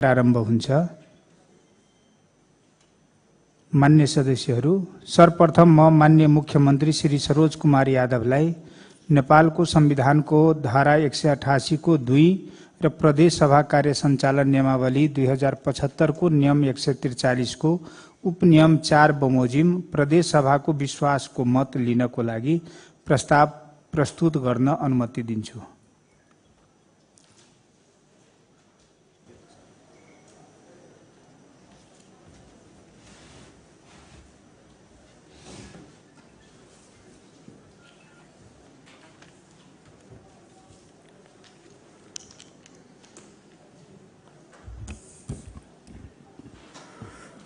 प्रारम्भ हुन्छ। मान्य सदस्यहरू, सर्वप्रथम म मान्य मुख्यमन्त्री श्री सरोज कुमार यादवलाई नेपालको संविधानको धारा 188 को 2 र प्रदेश सभा कार्य सञ्चालन नियमावली 2075 को नियम 143 को उपनियम 4 बमोजिम प्रदेश सभाको विश्वासको मत लिनको लागि प्रस्ताव प्रस्तुत गर्न अनुमति दिन्छु।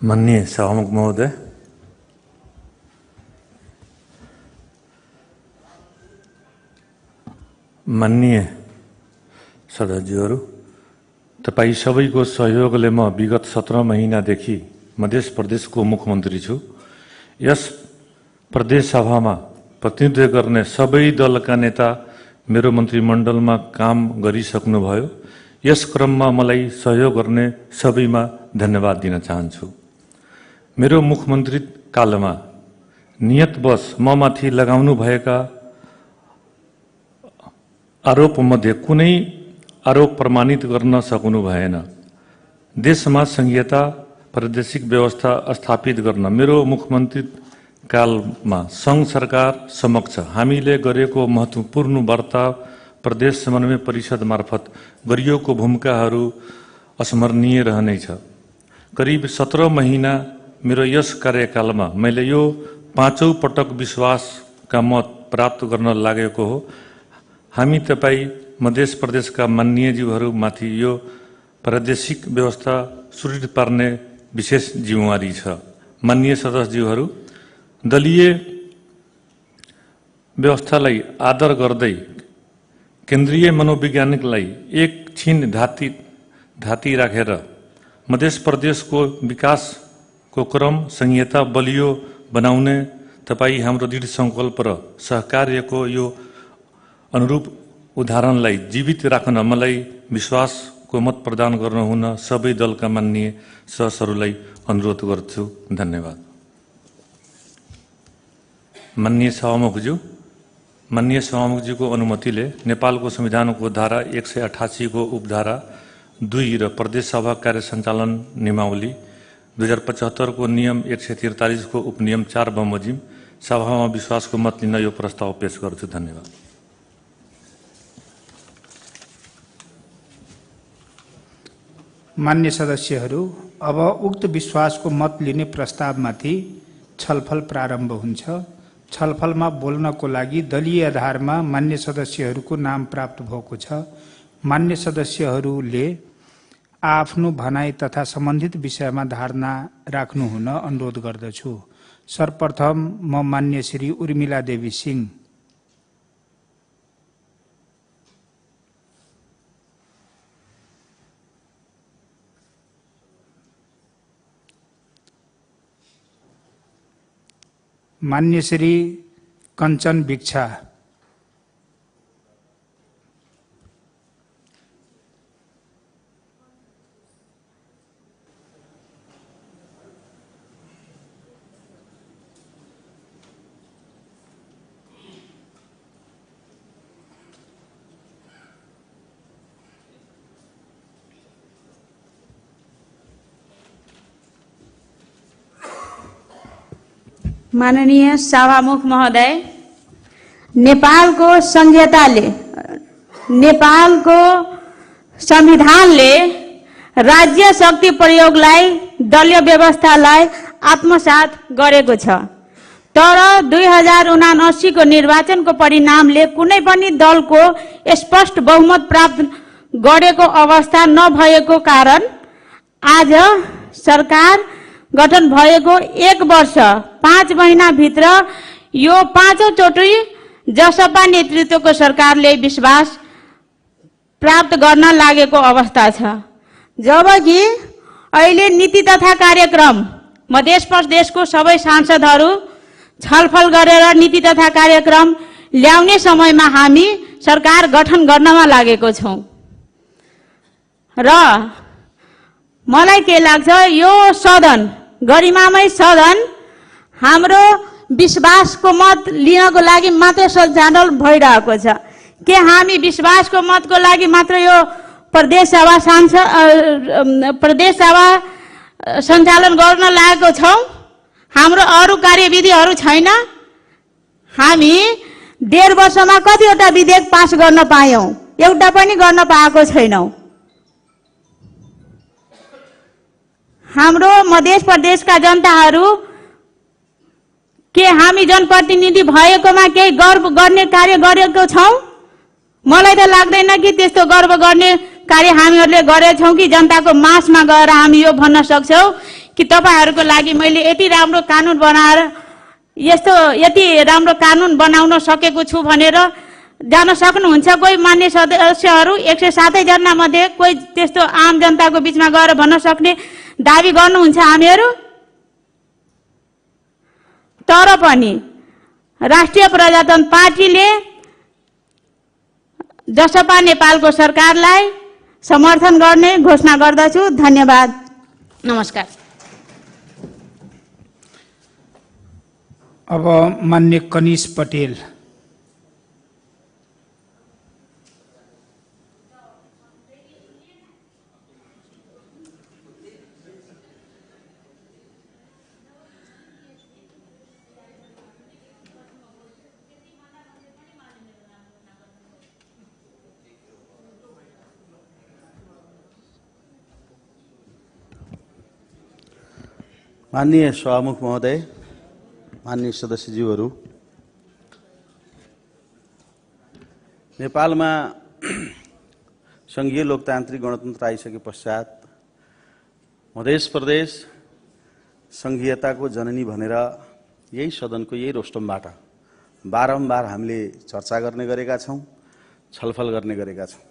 माननीय सभामुख महोदय, माननीय सदस्यहरू, तपाई सबैको सहयोगले म विगत 17 महिनादेखि मध्य प्रदेशको मुख्यमन्त्री छु। यस प्रदेश सभामा प्रतिनिधित्व गर्ने सबै दलका नेता मेरो मन्त्रीमण्डलमा काम गरिसक्नुभयो। यस क्रममा मलाई सहयोग गर्ने सबैमा धन्यवाद दिन चाहन्छु। मेरो मुख्यमन्त्री कालमा नियतवश ममाथि लगाउनु भएका आरोपमध्ये कुनै आरोप प्रमाणित गर्न सक्नु भएन। देशमा संघीयता प्रादेशिक व्यवस्था स्थापित गर्न मेरो मुख्यमन्त्री कालमा संघ सरकार समक्ष हामीले गरेको महत्त्वपूर्ण वार्ता प्रदेश समन्वय परिषद मार्फत गरिएको भूमिकाहरू अस्मरणीय रहनेछ। करिब 17 महिना मेरो यस कार्यकालमा मैले यो 5औं पटक विश्वासका मत प्राप्त गर्न लागेको हो। हामी तपाई मध्य प्रदेशका मान्यज्यूहरूमाथि यो प्रादेशिक व्यवस्था सुदृढ पार्ने विशेष जिम्मेवारी छ। मान्य सदस्यज्यूहरू, दलीय व्यवस्थालाई आदर गर्दै केन्द्रीय मनोवैज्ञानिकलाई एक छिन धाती राखेर मध्य प्रदेशको विकासको क्रम संहिता बलियो बनाउने तपाई हाम्रो दृढ संकल्प र सहकार्यको यो अनुरूप उदाहरणलाई जीवित राख्न मलाई विश्वासको मत प्रदान गर्न हुन सबै दलका माननीय सदस्यहरूलाई अनुरोध गर्छु। धन्यवाद। माननीय सभामुखज्यूको अनुमतिले नेपालको संविधानको धारा 188 को उपधारा 2 र प्रदेश सभा कार्य सञ्चालन नियमावली 2075 को नियम 143 को उपनियम 4 बमोजिम सभामा विश्वासको मत लिन यो प्रस्ताव पेश गर्छु। धन्यवाद। मान्य सदस्यहरू, अब उक्त विश्वासको मत लिने प्रस्तावमाथि छलफल प्रारम्भ हुन्छ। छलफलमा बोल्नको लागि दलीय आधारमा मान्य सदस्यहरूको नाम प्राप्त भएको छ। मान्य सदस्यहरूले आफ्नो भनाई तथा सम्बन्धित विषयमा धारणा राख्नु हुन अनुरोध गर्दछु। सर्वप्रथम म मान्य श्री उर्मिला देवी सिंह, मान्य श्री कंचन भिक्षा, माननीय सभामुख महोदय, नेपालको संहिताले नेपालको संविधानले राज्य शक्ति प्रयोगलाई दलीय व्यवस्थालाई आत्मसात गरेको छ। तर 2079 को निर्वाचनको परिणामले कुनै पनि दलको स्पष्ट बहुमत प्राप्त गरेको अवस्था नभएको कारण आज सरकार गठन भएको 1 वर्ष 5 महिना भित्र यो 5औं चोटि जसपा नेतृत्वको सरकारले विश्वास प्राप्त गर्न लागेको अवस्था छ। जबकि अहिले नीति तथा कार्यक्रम मध्य प्रदेशको सबै सांसदहरू छलफल गरेर नीति तथा कार्यक्रम ल्याउने समयमा हामी सरकार गठन गर्नमा लागेको छौं र मलाई के लाग्छ यो सदन गरिमामय सदन हाम्रो विश्वासको मत लिनको लागि मात्र सञ्चालन भइरहेको छ। के हामी विश्वासको मतको लागि मात्र यो प्रदेश सभा सञ्चालन गर्न लागेको छौँ? हाम्रो अरू कार्यविधिहरू छैन? हामी 1.5 वर्षमा कतिवटा विधेयक पास गर्न पायौं? एउटा पनि गर्न पाएको छैनौं। हाम्रो मध्य प्रदेशका जनताहरू के हामी जनप्रतिनिधि भएकोमा केही गर्व गर्ने कार्य गरेको छौं? मलाई त लाग्दैन कि त्यस्तो गर्व गर्ने कार्य हामीहरूले गरेछौं कि जनताको मासमा गएर हामी यो भन्न सक्छौं कि तपाईहरुको लागि मैले यति राम्रो कानून बनाएर यति राम्रो कानून बनाउन सकेको छु भनेर जान सक्नुहुन्छ? कोही मान्य सदस्यहरू 107 जना मध्ये कोही त्यस्तो आम जनताको बीचमा गएर भन्न सक्ने दाबी गर्नुहुन्छ हामीहरू? तर पनि राष्ट्रिय प्रजातन्त्र पार्टीले जसपा नेपालको सरकारलाई समर्थन गर्ने घोषणा गर्दछु। धन्यवाद, नमस्कार। अब मान्य कनिष पटेल। माननीय सभामुख महोदय, माननीय सदस्यज्यूहरू, नेपालमा संघीय लोकतान्त्रिक गणतन्त्र आइसके पश्चात मध्य प्रदेश संघीयताको जननी भनेर यही सदनको यही रोस्टमबाट बारम्बार हामीले चर्चा गर्ने गरेका छौं, छलफल गर्ने गरेका छौं।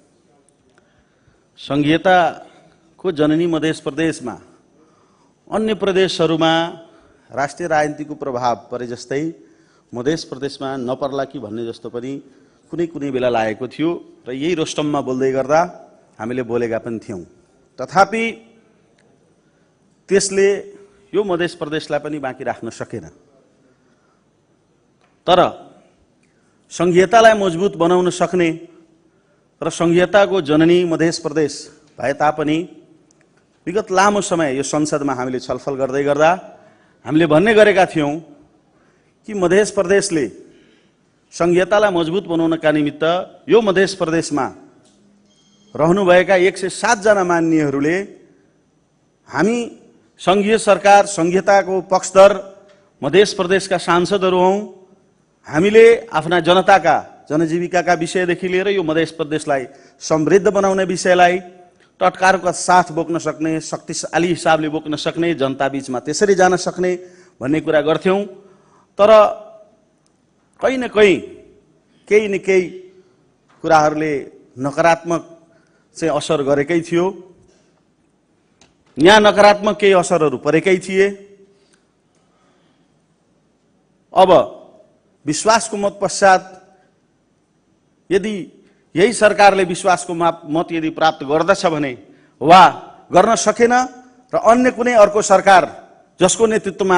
संघीयताको जननी मध्य प्रदेशमा अन्य प्रदेशहरूमा राष्ट्रिय राजनीतिको प्रभाव परे जस्तै मध्य प्रदेशमा नपर्ला कि भन्ने जस्तो पनि कुनै कुनै बेला लागेको थियो र यही रोस्टममा बोल्दै गर्दा हामीले बोलेका पनि थियौं। तथापि त्यसले यो मध्य प्रदेशलाई पनि बाँकी राख्न सकेन। तर संघीयतालाई मजबुत बनाउन सक्ने र संघीयताको जननी मध्य प्रदेश भए तापनि विगत लामो समय यो संसदमा हामीले छलफल गर्दै गर्दा हामीले भन्ने गरेका थियौं कि मध्य प्रदेशले संघीयतालाई मजबुत बनाउनका निमित्त यो मध्य प्रदेशमा रहनुभएका 107 जना माननीयहरूले हामी संघीय सरकार संघीयताको पक्षधर मध्य प्रदेशका सांसदहरू हौं। हामीले आफ्ना जनताका जनजीविकाका विषयदेखि लिएर यो मध्य प्रदेशलाई समृद्ध बनाउने विषयलाई टटकारको साथ बोक्न सक्ने, शक्तिशाली हिसाबले बोक्न सक्ने, जनता बीचमा त्यसरी जान सक्ने भन्ने कुरा गर्थ्यौं। तर कहीं न कहीं केही न केही कुराहरूले नकारात्मक चाहिँ असर गरेकै थियो। यहाँ नकारात्मक केही असरहरू परेकै थिए। अब विश्वासको मत पश्चात यदि यही सरकारले विश्वासको मत यदि प्राप्त गर्दछ भने वा गर्न सकेन र अन्य कुनै अर्को सरकार जसको नेतृत्वमा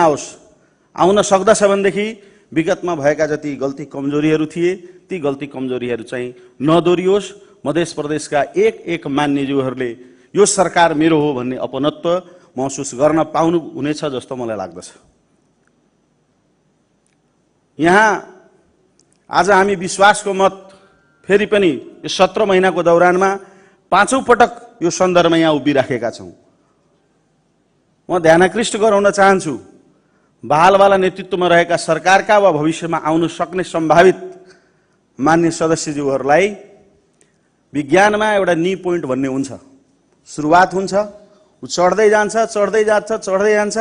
आउन सक्दछ भनेदेखि विगतमा भएका जति गल्ती कमजोरीहरू थिए ती गल्ती कमजोरीहरू चाहिँ नदोरियोस्। मध्य प्रदेशका एक मान्यज्यूहरूले यो सरकार मेरो हो भन्ने अपनत्व महसुस गर्न पाउनु हुनेछ जस्तो मलाई लाग्दछ। यहाँ आज हामी विश्वासको मत फेरि पनि यो 17 महिनाको दौरानमा 5औं पटक यो सन्दर्भमा यहाँ उभिराखेका छौं। म ध्यानाकृष्ट गराउन चाहन्छु बहालवाला नेतृत्वमा रहेका सरकारका वा भविष्यमा आउन सक्ने सम्भावित मान्य सदस्यज्यूहरूलाई विज्ञानमा एउटा नी पोइन्ट भन्ने हुन्छ। सुरुवात हुन्छ, उ चढ्दै जान्छ, चढ्दै जान्छ, चढ्दै जान्छ,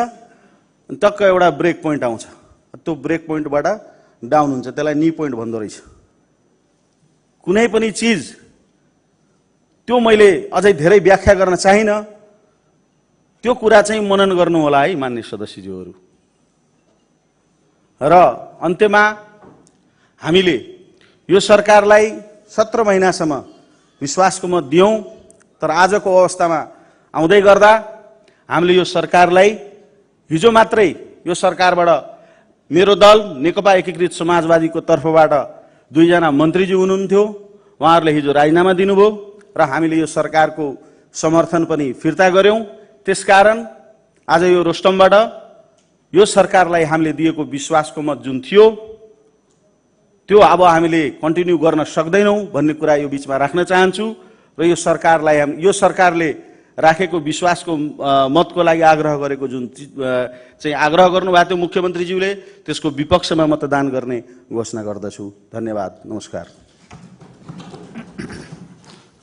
टक्क एउटा ब्रेक पोइन्ट आउँछ। त्यो ब्रेक पोइन्टबाट डाउन हुन्छ, त्यसलाई नी पोइन्ट भन्दो रहेछ। कुनै पनि चीज त्यो मैले अझै धेरै व्याख्या गर्न चाहिन, त्यो कुरा चाहिँ मनन गर्नु होला है मान्य सदस्यज्यूहरू। र अन्त्यमा हामीले यो सरकारलाई 17 महिनासम्म विश्वासको मत दियौं। तर आजको अवस्थामा आउँदै गर्दा हामीले यो सरकारलाई हिजो मात्रै यो सरकारबाट मेरो दल नेकपा एकीकृत समाजवादीको तर्फबाट 2 जना मन्त्रीजी हुनुहुन्थ्यो, उहाँहरूले हिजो राजीनामा दिनुभयो र हामीले यो सरकारको समर्थन पनि फिर्ता गर्यौं। त्यसकारण आज यो रोस्टमबाट यो सरकारलाई हामीले दिएको विश्वासको मत जुन थियो त्यो अब हामीले कन्टिन्यू गर्न सक्दैनौं भन्ने कुरा यो बीचमा राख्न चाहन्छु र यो सरकारले राखेको विश्वासको मतको लागि आग्रह गरेको जुन चाहिँ आग्रह गर्नुभएको थियो मुख्यमन्त्रीज्यूले त्यसको विपक्षमा मतदान गर्ने घोषणा गर्दछु। धन्यवाद, नमस्कार।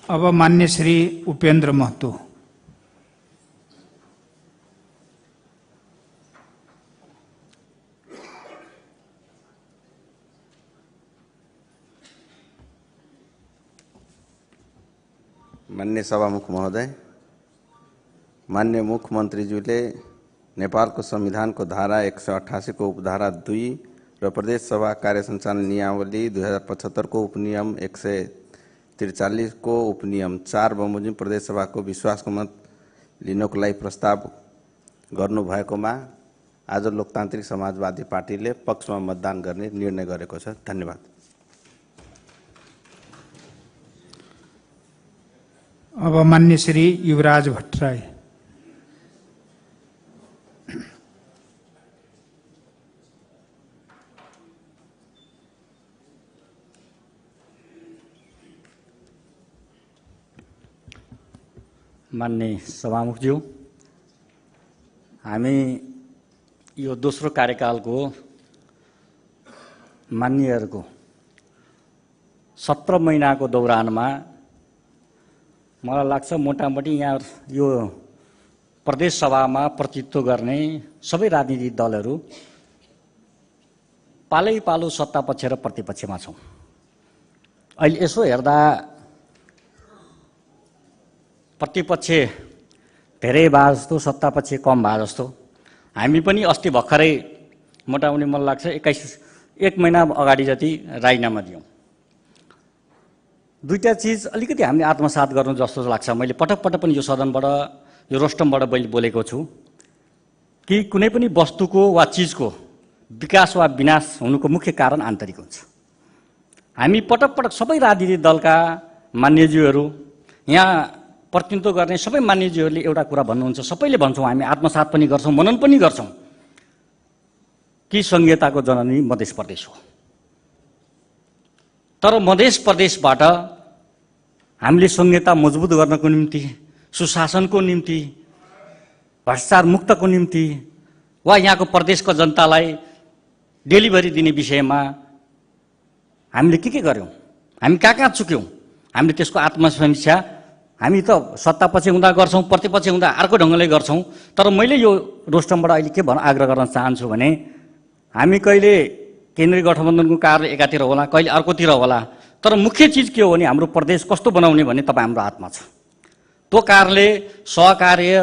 अब मान्य श्री उपेन्द्र महतो। मान्य सभामुख महोदय, मान्य मुख्यमन्त्रीज्यूले नेपालको संविधानको धारा 188 को उपधारा 2 र प्रदेश सभा कार्य सञ्चालन नियमावली 2075 को उपनियम 143 को उपनियम 4 बमोजिम प्रदेश सभाको विश्वासको मत लिनको लागि प्रस्ताव गर्नुभएकोमा आज लोकतान्त्रिक समाजवादी पार्टीले पक्षमा मतदान गर्ने निर्णय गरेको छ। धन्यवाद। अब मान्य श्री युवराज भट्टराई। मान्य सभामुखज्यू, हामी यो दोस्रो कार्यकालको मान्यहरूको 17 महिनाको दौरानमा मलाई लाग्छ मोटामोटी यहाँ यो प्रदेश सभामा प्रतिनिधित्व गर्ने सबै राजनीतिक दलहरू पालै पालो सत्तापक्ष र प्रतिपक्षमा छौँ। अहिले यसो हेर्दा प्रतिपक्ष धेरै भए जस्तो, सत्तापक्ष कम भए जस्तो। हामी पनि अस्ति भर्खरै मोटामोटी मलाई लाग्छ 1 महिना अगाडि जति राजीनामा दियौँ। दुईटा चिज अलिकति हामीले आत्मसात गर्नु जस्तो लाग्छ। मैले पटक पटक पनि यो सदनबाट यो रोस्टमबाट मैले बोलेको छु कि कुनै पनि वस्तुको वा चिजको विकास वा विनाश हुनुको मुख्य कारण आन्तरिक हुन्छ। हामी पटक पटक सबै राजनीतिक दलका मान्यज्यूहरू, यहाँ प्रतिनिधित्व गर्ने सबै मान्यज्यूहरूले एउटा कुरा भन्नुहुन्छ, सबैले भन्छौँ, हामी आत्मसात पनि गर्छौँ, मनन पनि गर्छौँ कि संहिताको जननी मध्य प्रदेश हो। तर मध्य प्रदेशबाट हामीले संहिता मजबुत गर्नको निम्ति, सुशासनको निम्ति, भ्रष्टाचार मुक्तको निम्ति वा यहाँको प्रदेशको जनतालाई डेलिभरी दिने विषयमा हामीले के गर्यौँ, हामी कहाँ चुक्यौँ, हामीले त्यसको आत्मसमीक्षा हामी त सत्तापक्ष हुँदा गर्छौँ, प्रतिपक्ष हुँदा अर्को ढङ्गले गर्छौँ। तर मैले यो रोस्टमबाट अहिले के आग्रह गर्न चाहन्छु भने हामी कहिले केन्द्रीय गठबन्धनको कार्य एकातिर होला, कहिले अर्कोतिर होला, तर मुख्य चिज के हो भने हाम्रो प्रदेश कस्तो बनाउने भन्ने तपाईँ हाम्रो हातमा छ। त्यो कारणले सहकार्य,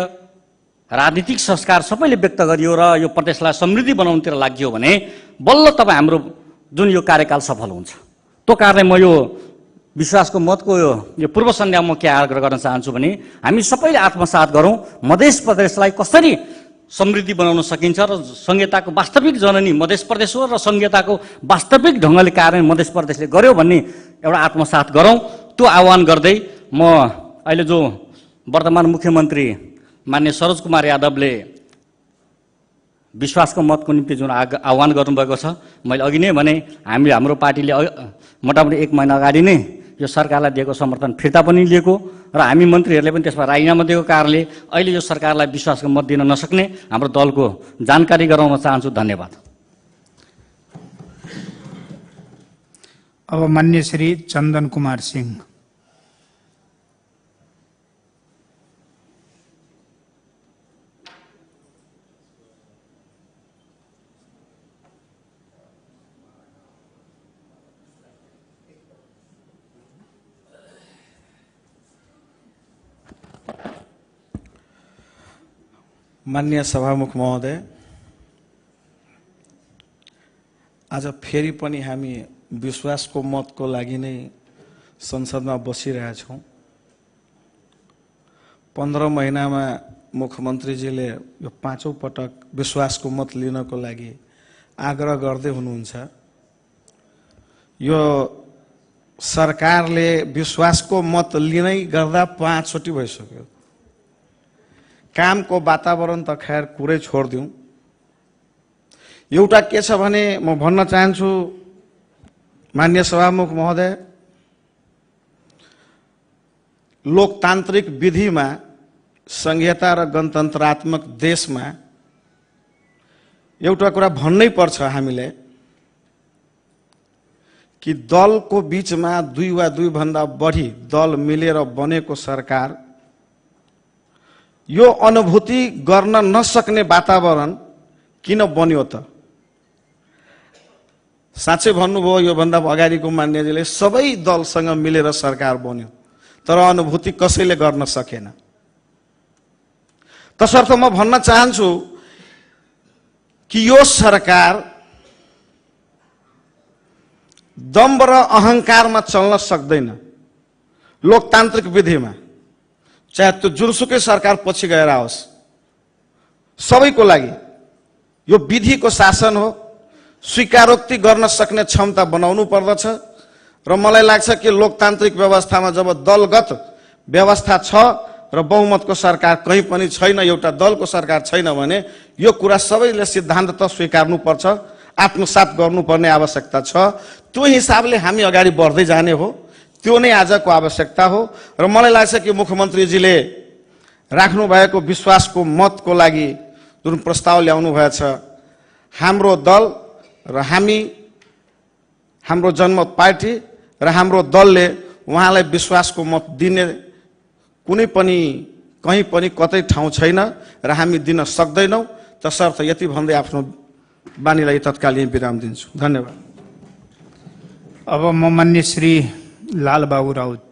राजनीतिक संस्कार सबैले व्यक्त गरियो र यो प्रदेशलाई समृद्धि बनाउनुतिर लाग्यो भने बल्ल तपाईँ हाम्रो जुन यो कार्यकाल सफल हुन्छ। त्यो कारणले म यो विश्वासको मतको यो पूर्व सन्ध्यामा के आग्रह गर्न चाहन्छु भने हामी सबैले आत्मसात गरौँ, मध्य प्रदेशलाई कसरी समृद्धि बनाउन सकिन्छ र संहिताको वास्तविक जननी मध्य प्रदेश हो र संहिताको वास्तविक ढङ्गले कार्य मध्य प्रदेशले गर्यो भन्ने एउटा आत्मसात गरौँ। त्यो आह्वान गर्दै म अहिले जो वर्तमान मुख्यमन्त्री मान्य सरोज कुमार यादवले विश्वासको मतको निम्ति जुन आह्वान गर्नुभएको छ, मैले अघि नै भने हाम्रो पार्टीले मोटामोटी 1 महिना अगाडि नै यो सरकारलाई दिएको समर्थन फिर्ता पनि लिएको र हामी मन्त्रीहरूले पनि त्यसमा राजीनामा दिएको कारणले अहिले यो सरकारलाई विश्वासको मत दिन नसक्ने हाम्रो दलको जानकारी गराउन चाहन्छु। धन्यवाद। अब मान्य श्री चन्दन कुमार सिंह। मान्य सभामुख महोदय, आज फेरि पनि हामी विश्वासको मतको लागि नै संसदमा बसिरहेछौँ। 15 महिनामा मुख्यमन्त्रीजीले यो पाँचौं पटक विश्वासको मत लिनको लागि आग्रह गर्दै हुनुहुन्छ। यो सरकारले विश्वासको मत लिनै गर्दा 5 चोटि भइसक्यो। कामको वातावरण त खैर कुरै छोडिदिउँ। एउटा के छ भने म भन्न चाहन्छु माननीय सभामुख महोदय, लोकतान्त्रिक विधिमा संघीयता र गणतन्त्रात्मक देशमा एउटा कुरा भन्नै पर्छ हामीले कि दलको बीचमा 2 वा 2 भन्दा बढी दल मिलेर बनेको सरकार यो अनुभूति गर्न नसक्ने वातावरण किन बन्यो त? साँच्चै भन्नुभयो, यो भन्दा अगाडिको मान्यजीले सबै दलसँग मिलेर सरकार बन्यो तर अनुभूति कसैले गर्न सकेन। तसर्थ म भन्न चाहन्छु कि यो सरकार दम्ब र अहंकारमा चल्न सक्दैन। लोकतान्त्रिक विधिमा चाहे त्यो जुनसुकै सरकार पछि गएर आओस्, सबैको लागि यो विधिको शासन हो। स्वीकारोक्ति गर्न सक्ने क्षमता बनाउनु पर्दछ र मलाई लाग्छ कि लोकतान्त्रिक व्यवस्थामा जब दलगत व्यवस्था छ र बहुमतको सरकार कहीँ पनि छैन, एउटा दलको सरकार छैन भने यो कुरा सबैले सिद्धान्ततः स्वीकार्नुपर्छ, आत्मसात गर्नुपर्ने आवश्यकता छ। त्यो हिसाबले हामी अगाडि बढ्दै जाने हो। त्यो नै आजको आवश्यकता हो र मलाई लाग्छ कि मुख्यमन्त्रीजीले राख्नु भएको विश्वासको मतको लागि जुन प्रस्ताव ल्याउनु भएछ, हाम्रो दल र हाम्रो जनमत पार्टी र हाम्रो दलले उहाँलाई विश्वासको मत दिने कुनै पनि कहीँ पनि कतै ठाउँ छैन र हामी दिन सक्दैनौँ। तसर्थ यति भन्दै आफ्नो बानीलाई तत्कालीन विराम दिन्छु। धन्यवाद। अब म मान्य श्री लालबाबु राउत।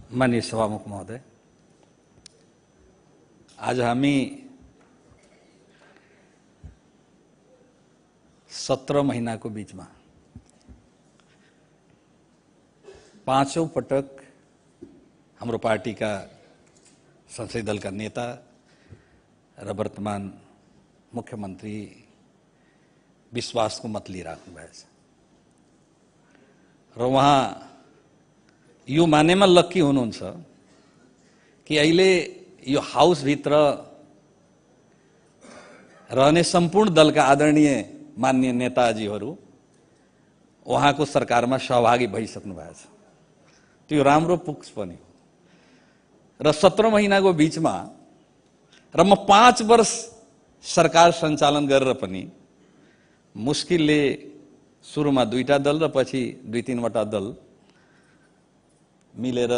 माननीय सभामुख महोदय, आज हामी 17 महीनाको बीचमा 5औं पटक हाम्रो पार्टीका संसदीय दलका नेता र वर्तमान मुख्यमन्त्री विश्वासको मत लिइराख्नु भएछ र उहाँ यो मानेमा लक्की हुनुहुन्छ कि अहिले यो हाउसभित्र रहने सम्पूर्ण दलका आदरणीय माननीय नेताजीहरू उहाँको सरकारमा सहभागी भइसक्नु भएको छ। त्यो राम्रो पुक्स पनि हो र 17 महीनाको बीचमा र म 5 वर्ष सरकार सञ्चालन गरेर पनि मुस्किलले सुरुमा 2टा दल र पछि 2-3 वटा दल मिलेर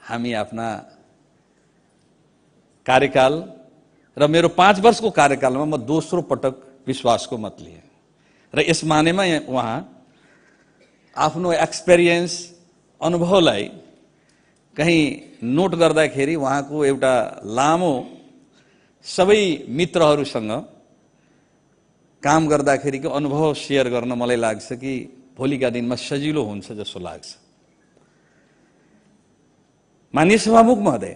हामी आफ्ना कार्यकाल र मेरो 5 वर्षको कार्यकालमा म दोस्रो पटक विश्वासको मत लिएँ र यस मानेमा उहाँ आफ्नो एक्सपिरियन्स अनुभवलाई कहीं नोट गर्दाखेरि उहाँको एउटा लामो सबै मित्रहरूसँग काम गर्दाखेरिको अनुभव शेयर गर्न मलाई लाग्छ कि भोलिका दिनमा सजिलो हुन्छ जस्तो लाग्छ। माननीय सभामुख महोदय,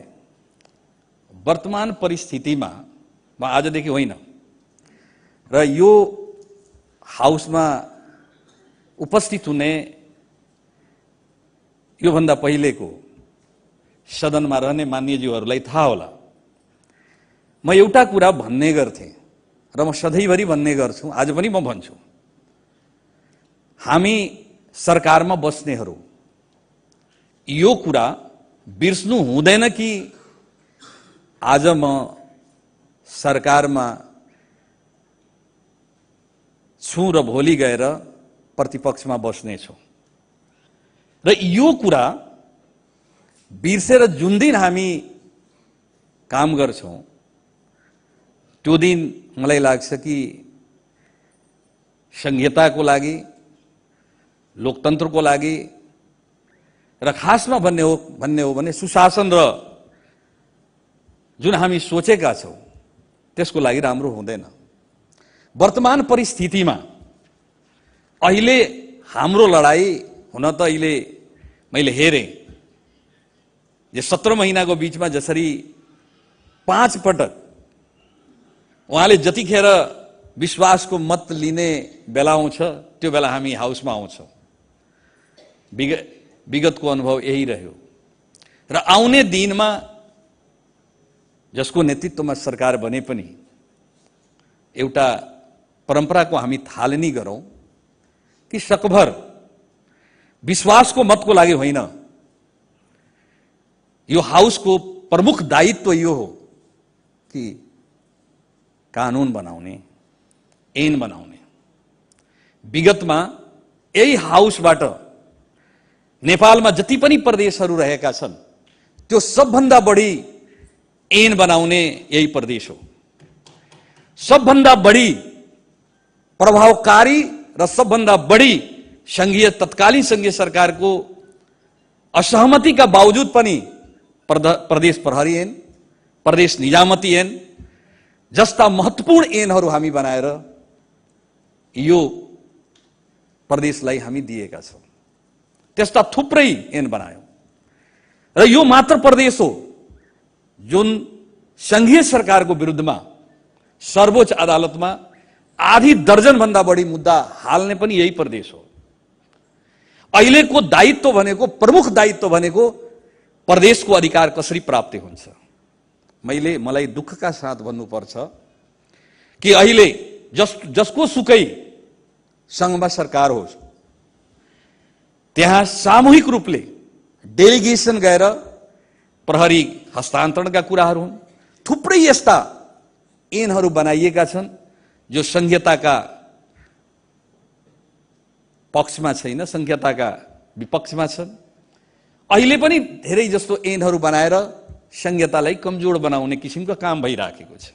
वर्तमान परिस्थितिमा म आजदेखि होइन र यो हाउसमा उपस्थित हुने योभन्दा पहिलेको सदनमा रहने मान्यज्यूहरूलाई थाहा होला, म एउटा कुरा भन्ने गर्थेँ र म सधैँभरि भन्ने गर्छु, आज पनि म भन्छु, हामी सरकारमा बस्नेहरू यो कुरा बिर्स्नु हुँदैन कि आज म सरकारमा छु र भोलि गएर प्रतिपक्षमा बस्नेछु र यो कुरा बिर्सेर जुन दिन हामी काम गर्छौं त्यो दिन मलाई लाग्छ कि संहिताको लागि, लोकतन्त्रको लागि र खासमा भन्ने हो भने सुशासन र जुन हामी सोचेका छौँ त्यसको लागि राम्रो हुँदैन। वर्तमान परिस्थितिमा अहिले हाम्रो लडाई हुन त अहिले मैले हेरेँ यो 17 महिनाको बीचमा जसरी 5 पटक उहाँले जतिखेर विश्वासको मत लिने बेला आउँछ त्यो बेला हामी हाउसमा आउँछौँ। विगतको अनुभव यही रह्यो र आउने दिनमा जसको नेतृत्वमा सरकार बने पनि एउटा परम्पराको हामी थालनी गरौँ कि सकभर विश्वासको मतको लागि होइन, यो हाउसको प्रमुख दायित्व यो हो कि कानुन बनाउने, ऐन बनाउने। विगतमा यही हाउसबाट नेपालमा जति पनि प्रदेशहरू रहेका छन् त्यो सबभन्दा बढी ऐन बनाउने यही प्रदेश हो। सबभन्दा बढी प्रभावकारी र सबभन्दा बढी तत्कालीन संघीय सरकारको असहमतिका बावजुद पनि प्रदेश प्रहरी ऐन, प्रदेश निजामती ऐन जस्ता महत्त्वपूर्ण ऐनहरू हामी बनाएर यो प्रदेशलाई हामी दिएका छौँ। त्यस्ता थुप्रै ऐन बनायौँ र यो मात्र प्रदेश हो जुन संघीय सरकारको विरुद्धमा सर्वोच्च अदालतमा आधी दर्जन भन्दा बढी मुद्दा हाल्ने पनि यही प्रदेश हो। अहिलेको दायित्व भनेको, प्रमुख दायित्व भनेको प्रदेशको अधिकार कसरी प्राप्ति हुन्छ। मलाई दुःखका साथ भन्नुपर्छ कि अहिले जसको सुकै संघमा सरकार होस् त्यहाँ सामूहिक रूपले डेलिगेसन गएर प्रहरी हस्तान्तरणका कुराहरू हुन्। थुप्रै यस्ता ऐनहरू बनाइएका छन् जो संहिताका पक्षमा छैन, संहिताका विपक्षमा छन्। अहिले पनि धेरै जस्तो ऐनहरू बनाएर संहितालाई कमजोर बनाउने किसिमको काम भइराखेको छ।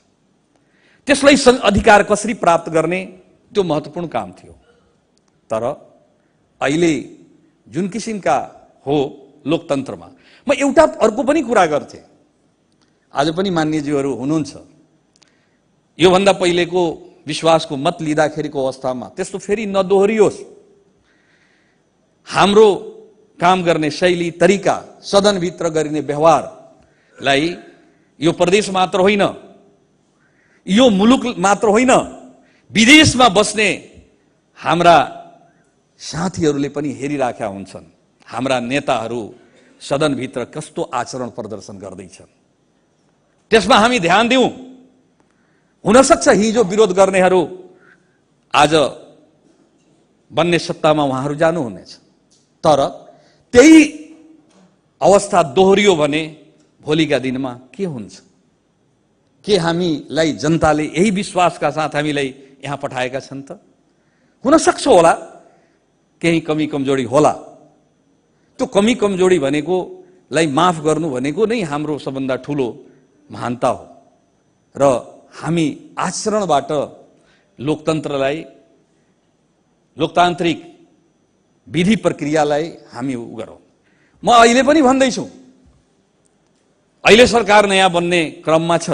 त्यसलाई अधिकार कसरी प्राप्त गर्ने त्यो महत्त्वपूर्ण काम थियो। तर अहिले जुन किसिमका हो लोकतन्त्रमा, म एउटा अर्को पनि कुरा गर्थे। आज पनि मान्यज्यूहरू हुनुहुन्छ, योभन्दा पहिलेको विश्वासको मत लिँदाखेरिको अवस्थामा त्यस्तो फेरि नदोहोरियोस्। हाम्रो काम गर्ने शैली, तरिका, सदनभित्र गरिने व्यवहारलाई यो प्रदेश मात्र होइन, यो मुलुक मात्र होइन, विदेशमा बस्ने हाम्रा साथीहरूले पनि हेरिराखेका हुन्छन् हाम्रा नेताहरू सदनभित्र कस्तो आचरण प्रदर्शन गर्दैछन्। त्यसमा हामी ध्यान दिउँ। हुनसक्छ हिजो विरोध गर्नेहरू आज बन्ने सत्तामा उहाँहरू जानुहुनेछ, तर त्यही अवस्था दोहोरियो भने भोलिका दिनमा के हुन्छ? के हामीलाई जनताले यही विश्वासका साथ हामीलाई यहाँ पठाएका छन् त? हुनसक्छ होला केही कमी कमजोरी होला। त्यो कमी कमजोरी भनेकोलाई माफ गर्नु भनेको नै हाम्रो सबभन्दा ठुलो महानता हो र हामी आचरणबाट लोकतन्त्रलाई, लोकतान्त्रिक विधि प्रक्रियालाई हामी गरौँ। म अहिले पनि भन्दैछु, अहिले सरकार नयाँ बन्ने क्रममा छ।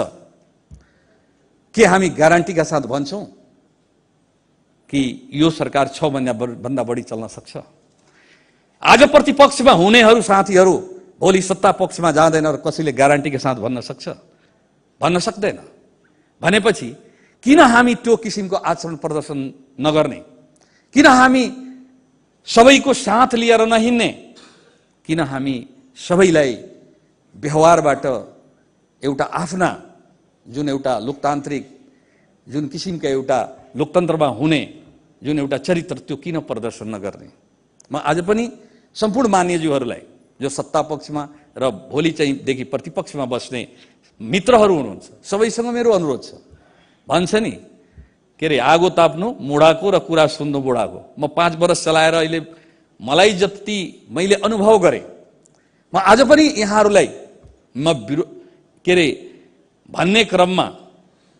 के हामी ग्यारेन्टीका साथ भन्छौँ कि यो सरकार 6 महिनाभन्दा बढी चल्न सक्छ? आज प्रतिपक्षमा हुनेहरू साथीहरू भोलि सत्ता पक्षमा जाँदैन र कसैले ग्यारेन्टीका साथ भन्न सक्छ? भन्न सक्दैन। भनेपछि किन हामी त्यो किसिमको आचरण प्रदर्शन नगर्ने? किन हामी सबैको साथ लिएर नहिँड्ने? किन हामी सबैलाई व्यवहारबाट एउटा आफ्ना जुन एउटा लोकतान्त्रिक जुन किसिमका एउटा लोकतन्त्रमा हुने जुन एउटा चरित्र त्यो किन प्रदर्शन नगर्ने? म आज पनि सम्पूर्ण मान्यज्यूहरूलाई जो सत्ता पक्षमा र भोलि चाहिँ देखि प्रतिपक्षमा बस्ने मित्रहरू हुनुहुन्छ सबैसँग मेरो अनुरोध छ। भन्छ नि के अरे आगो ताप्नु मुढाको र कुरा सुन्नु बुढाको। म 5 वर्ष चलाएर अहिले मलाई जति मैले अनुभव गरेँ, म आज पनि यहाँहरूलाई के अरे भन्ने क्रममा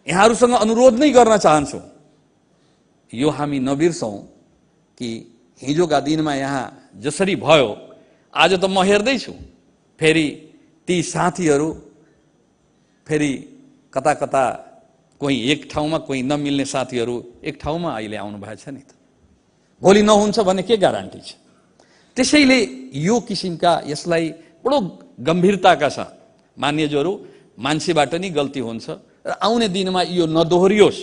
यहाँहरूसँग अनुरोध नै गर्न चाहन्छु, यो हामी नबिर्सौँ कि हिजोका दिनमा यहाँ जसरी भयो आज त म हेर्दैछु फेरि ती साथीहरू फेरि कता कता कोही एक ठाउँमा कोही नमिल्ने साथीहरू एक ठाउँमा अहिले आउनु भएको छ नि त। भोलि नहुन्छ भने के ग्यारेन्टी छ? त्यसैले यो किसिमका यसलाई बडो गम्भीरताका साथ मान्यज्यूहरू, मान्छेबाट नि गल्ती हुन्छ र आउने दिनमा यो नदोहोरियोस्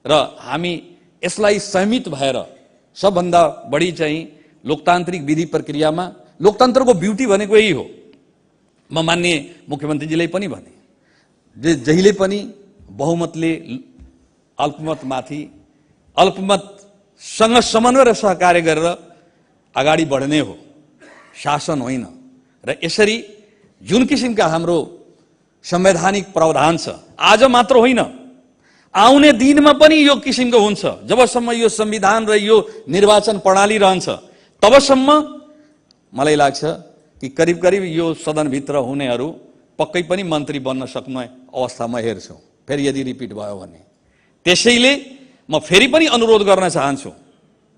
र हामी यसलाई संयमित भएर सबभन्दा बढी चाहिँ लोकतान्त्रिक विधि प्रक्रियामा लोकतन्त्रको ब्युटी भनेको यही हो। म मान्य मुख्यमन्त्रीजीले पनि भने जहिले पनि बहुमतले अल्पमतमाथि अल्पमतसँग समन्वय र सहकार्य गरेर अगाडि बढ्ने हो, शासन होइन। र यसरी जुन किसिमका हाम्रो संवैधानिक प्रावधान छ, आज मात्र होइन आउने दिनमा पनि यो किसिमको हुन्छ। जबसम्म यो संविधान र यो निर्वाचन प्रणाली रहन्छ तबसम्म मलाई लाग्छ कि करिब करिब यो सदनभित्र हुनेहरू पक्कै पनि मन्त्री बन्न सक्ने अवस्थामा हेर्छु, फेरि यदि रिपिट भयो भने। त्यसैले म फेरि पनि अनुरोध गर्न चाहन्छु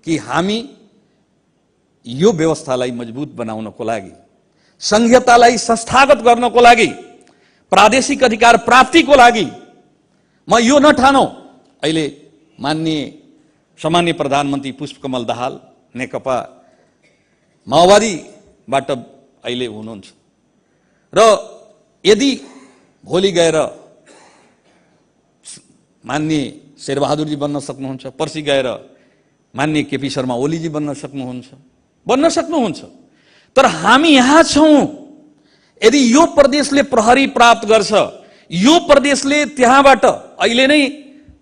कि हामी यो व्यवस्थालाई मजबुत बनाउनको लागि, संघीयतालाई संस्थागत गर्नको लागि, प्रादेशिक अधिकार प्राप्तिको लागि म यो नठानौ अहिले माननीय सामान्य प्रधानमन्त्री पुष्पकमल दाहाल नेकपा माओवादीबाट अहिले हुनुहुन्छ र यदि भोलि गएर माननीय शेरबहादुरजी बन्न सक्नुहुन्छ, पर्सि गएर माननीय केपी शर्मा ओलीजी बन्न सक्नुहुन्छ। तर हामी यहाँ छौँ। यदि यो प्रदेशले प्रहरी प्राप्त गर्छ, यो प्रदेशले त्यहाँबाट अहिले नै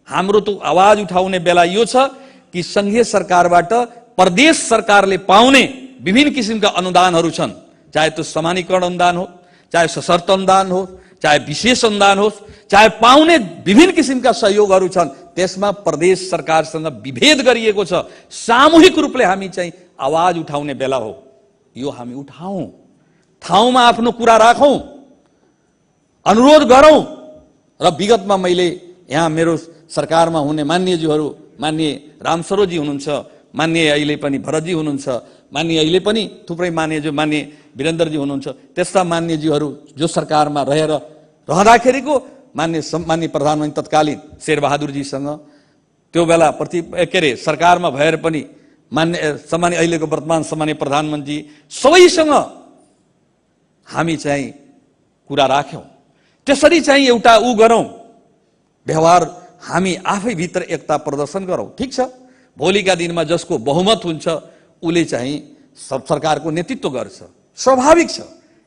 हाम्रो त आवाज उठाउने बेला यो छ कि संघीय सरकारबाट प्रदेश सरकारले पाउने विभिन्न किसिमका अनुदानहरू छन्, चाहे त्यो समानीकरण अनुदान हो, चाहे सशर्त अनुदान हो, चाहे विशेष अनुदान हो, चाहे पाउने विभिन्न किसिमका सहयोगहरू छन्, त्यसमा प्रदेश सरकारसँग विभेद गरिएको छ। सामूहिक रूपले हामी चाहिँ आवाज उठाउने बेला हो। यो हामी उठाउँ, ठाउँमा आफ्नो कुरा राखौँ, अनुरोध गरौँ। र विगतमा मैले यहाँ मेरो सरकारमा हुने मान्यज्यूहरू, मान्य रामसरोजी हुनुहुन्छ, मान्य अहिले पनि भरतजी हुनुहुन्छ, मान्य अहिले पनि थुप्रै मान्यज्यू मान्य वीरेन्द्रजी हुनुहुन्छ, त्यस्ता मान्यज्यूहरू जो सरकारमा रहँदाखेरिको मान्य प्रधानमन्त्री तत्कालीन शेरबहादुरजीसँग त्यो बेला सरकारमा भएर पनि सामान्य अहिलेको वर्तमान सामान्य प्रधानमन्त्री सबैसँग हामी चाहिँ कुरा राख्यौँ। त्यसरी चाहिँ एउटा गरौँ, व्यवहार हामी आफै भित्र एकता प्रदर्शन गरौँ। ठिक छ, भोलिका दिनमा जसको बहुमत हुन्छ उसले चाहिँ सरकारको नेतृत्व गर्छ, स्वाभाविक छ।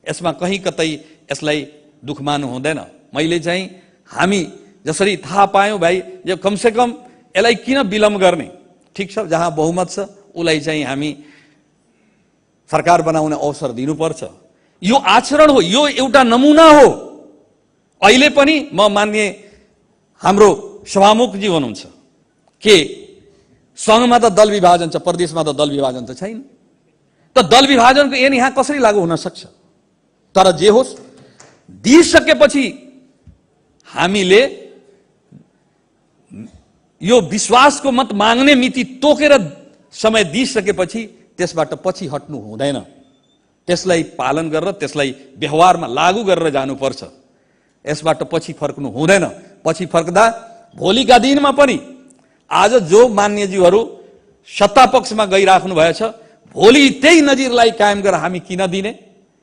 यसमा कहीँ कतै यसलाई दुख मान्नु हुँदैन। मैले चाहिँ हामी जसरी थाहा पायौँ भाइ, यो कमसेकम यसलाई किन विलम्ब गर्ने, ठिक छ, जहाँ बहुमत छ उसलाई चाहिँ हामी सरकार बनाउने अवसर दिनुपर्छ। यो आचरण हो, यो एउटा नमुना हो। अहिले पनि म मान्य हाम्रो सभामुखजी हुनुहुन्छ के सङ्घमा त दल विभाजन छ, प्रदेशमा त दल विभाजन त छैन। त दल विभाजनको ऐन यहाँ कसरी लागू हुन सक्छ? तर जे होस्, दिइसकेपछि हामीले यो विश्वासको मत माग्ने मिति तोकेर समय दिइसकेपछि त्यसबाट पछि हट्नु हुँदैन। त्यसलाई पालन गरेर त्यसलाई व्यवहारमा लागू गरेर जानुपर्छ। यसबाट पछि फर्कनु हुँदैन। पछि फर्कदा भोलिका दिनमा पनि आज जो मान्यज्यूहरू सत्ता पक्षमा गइराख्नु भएछ, भोलि त्यही नजिरलाई कायम गरेर हामी किन दिने?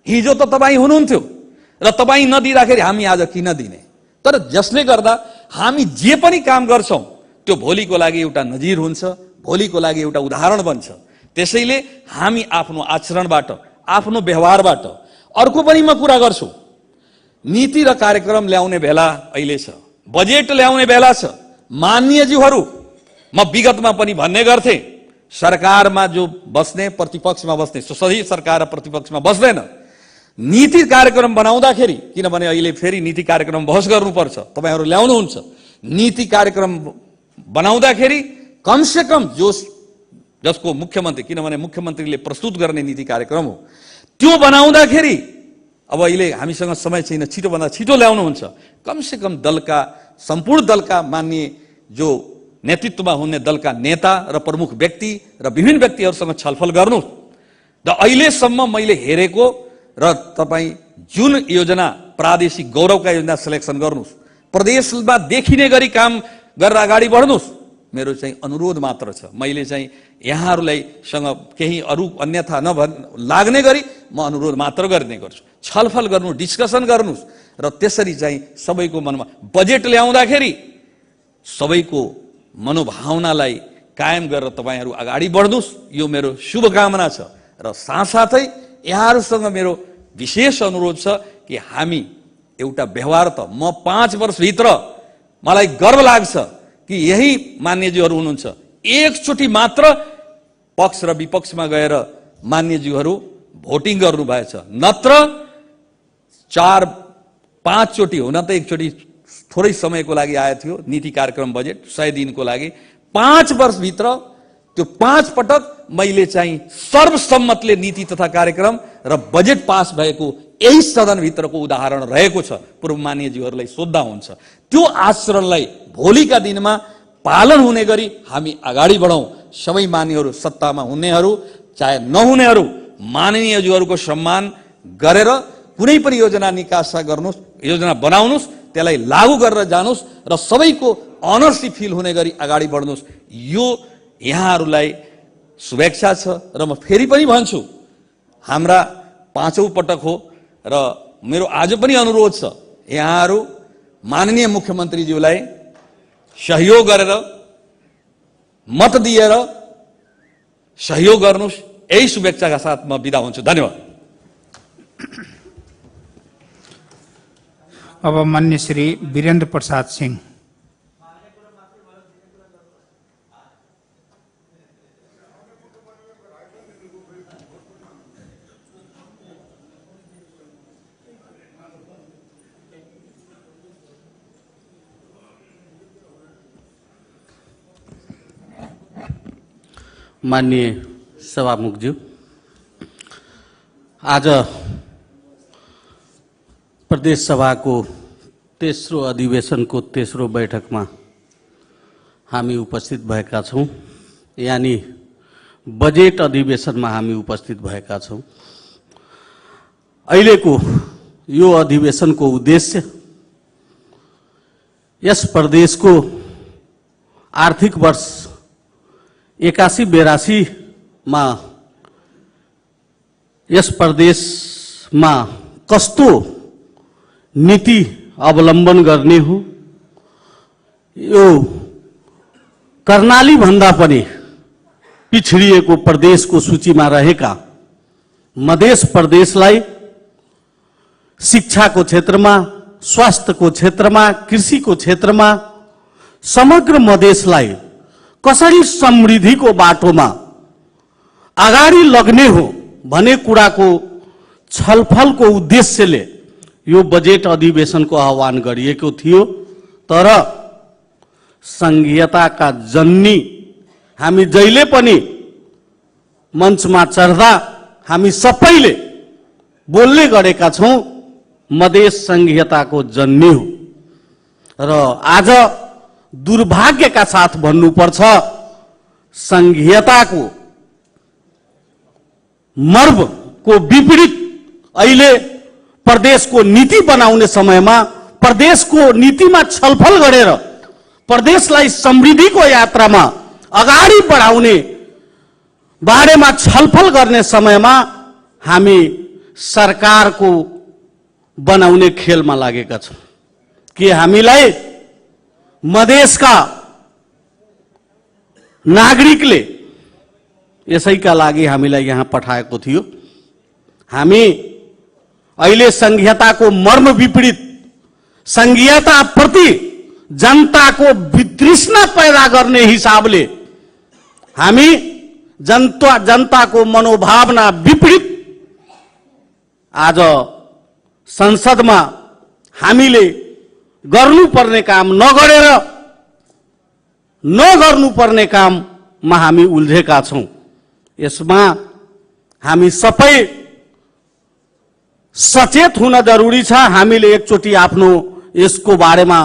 हिजो त तपाईँ हुनुहुन्थ्यो र तपाईँ नदिँदाखेरि हामी आज किन दिने? तर जसले गर्दा हामी जे पनि काम गर्छौँ त्यो भोलिको लागि एउटा नजिर हुन्छ, भोलिको लागि एउटा उदाहरण बन्छ। त्यसैले हामी आफ्नो आचरणबाट, आफ्नो व्यवहारबाट, अर्को पनि म कुरा गर्छु, नीति र कार्यक्रम ल्याउने बेला अहिले छ, बजेट ल्याउने बेला छ। मान्यज्यूहरू, म विगतमा पनि भन्ने गर्थे, सरकारमा जो बस्ने, प्रतिपक्षमा बस्ने, सही सरकार र प्रतिपक्षमा बस्दैन। नीति कार्यक्रम बनाउँदाखेरि, किनभने अहिले फेरि नीति कार्यक्रम बहस गर्नुपर्छ, तपाईँहरू ल्याउनुहुन्छ, नीति कार्यक्रम बनाउँदाखेरि कमसेकम जसको मुख्यमन्त्री, किनभने मुख्यमन्त्रीले प्रस्तुत गर्ने नीति कार्यक्रम हो, त्यो बनाउँदाखेरि अब अहिले हामीसँग समय छैन, छिटोभन्दा छिटो ल्याउनुहुन्छ। कमसेकम दलका, सम्पूर्ण दलका मान्य जो नेतृत्वमा हुने दलका नेता र प्रमुख व्यक्ति र विभिन्न व्यक्तिहरूसँग छलफल गर्नु। र अहिलेसम्म मैले हेरेको र तपाईँ जुन योजना प्रादेशिक गौरवका योजना सिलेक्सन गर्नुहोस्, प्रदेशमा देखिने गरी काम गरेर अगाडि बढ्नुहोस्। मेरो चाहिँ अनुरोध मात्र छ। मैले चाहिँ यहाँहरूलाई सँग केही अरू अन्यथा लाग्ने गरी म अनुरोध मात्र गर्ने गर्छु। छलफल गर्नु, डिस्कसन गर्नुहोस् र त्यसरी चाहिँ सबैको मनमा बजेट ल्याउँदाखेरि सबैको मनोभावनालाई कायम गरेर तपाईहरू अगाडि बढ्नुहोस्, यो मेरो शुभकामना छ। र साथसाथै यहाँहरूसँग मेरो विशेष अनुरोध छ कि हामी एउटा व्यवहार त म 5 वर्षभित्र मलाई गर्व लाग्छ कि यही मान्यज्यूहरू हुनुहुन्छ, एकचोटि मात्र पक्ष र विपक्षमा गएर मान्यज्यूहरू भोटिङ गर्नुभएछ, नत्र 4-5 चोटि हुन त एकचोटि थोरै समयको लागि आएको थियो नीति कार्यक्रम बजेट 100 दिनको लागि। 5 वर्षभित्र त्यो 5 पटक मैले चाहिँ सर्वसम्मतले नीति तथा कार्यक्रम र बजेट पास भएको यही सदनभित्रको उदाहरण रहेको छ। पूर्व मान्यज्यूहरूलाई सोद्धा हुन्छ। त्यो आचरणलाई भोलिका दिनमा पालन हुने गरी हामी अगाडि बढौँ। सबै मान्यहरू, सत्तामा हुनेहरू चाहे नहुनेहरू, माननीयज्यूहरूको सम्मान गरेर कुनै पनि योजना निकासा गर्नुहोस्, योजना बनाउनुहोस्, त्यसलाई लागू गरेर जानुहोस् र सबैको अनरसिप फिल हुने गरी अगाडि बढ्नुहोस्। यो यहाँहरूलाई शुभेच्छा छ। र म फेरि पनि भन्छु, हाम्रा 5औं पटक हो र मेरो आज पनि अनुरोध छ, यहाँहरू माननीय मुख्यमन्त्रीज्यूलाई सहयोग गरेर मत दिएर सहयोग गर्नुहोस्। यही शुभेच्छाका साथ म बिदा हुन्छु। धन्यवाद। अब मान्य श्री वीरेन्द्र प्रसाद सिंह। माननीय सभामुखज्यू, आज प्रदेश सभाको तेस्रो अधिवेशनको तेस्रो बैठकमा हामी उपस्थित भएका छौँ, यानी बजेट अधिवेशनमा हामी उपस्थित भएका छौँ। अहिलेको यो अधिवेशनको उद्देश्य यस प्रदेशको आर्थिक वर्ष 81-82 मा यस प्रदेशमा कस्तो नीति अवलम्बन गर्ने हो, यो कर्णाली भन्दा पनि पिछडिएको प्रदेशको सूचीमा रहेका मध्य प्रदेशलाई शिक्षाको क्षेत्रमा, स्वास्थ्यको क्षेत्रमा, कृषिको क्षेत्रमा समग्र मधेसलाई कसरी समृद्धिको बाटोमा अगाडि लग्ने हो भन्ने कुराको छलफलको उद्देश्यले यो बजेट अधिवेशनको आह्वान गरिएको थियो। तर संघीयताका जननी हामी जहिले पनि मञ्चमा चढ्दा हामी सबैले बोल्ने गरेका छौँ, मधेस संघीयताको जननी हो। र आज दुर्भाग्यका साथ भन्नुपर्छ, संघीयताको मर्मको विपरीत अहिले प्रदेशको नीति बनाउने समयमा प्रदेशको नीतिमा छलफल गरेर प्रदेशलाई समृद्धिको यात्रामा अगाडि बढाउने बारेमा छलफल गर्ने समयमा हामी सरकारको बनाउने खेलमा लागेका छौँ कि हामीलाई मधेसका नागरिकले यसैका लागि हामीलाई यहाँ पठाएको थियो। हामी अहिले संघीयताको मर्म विपरीत संघीयता प्रति जनताको वितृष्णा पैदा गर्ने हिसाबले हामी जनताको मनोभावना विपरीत आज संसदमा हामीले गर्नुपर्ने काम नगरेर नगर्नुपर्ने काममा हामी उल्झेका छौँ। यसमा हामी सबै सचेत हुन जरुरी छ। हामीले एकचोटि आफ्नो यसको बारेमा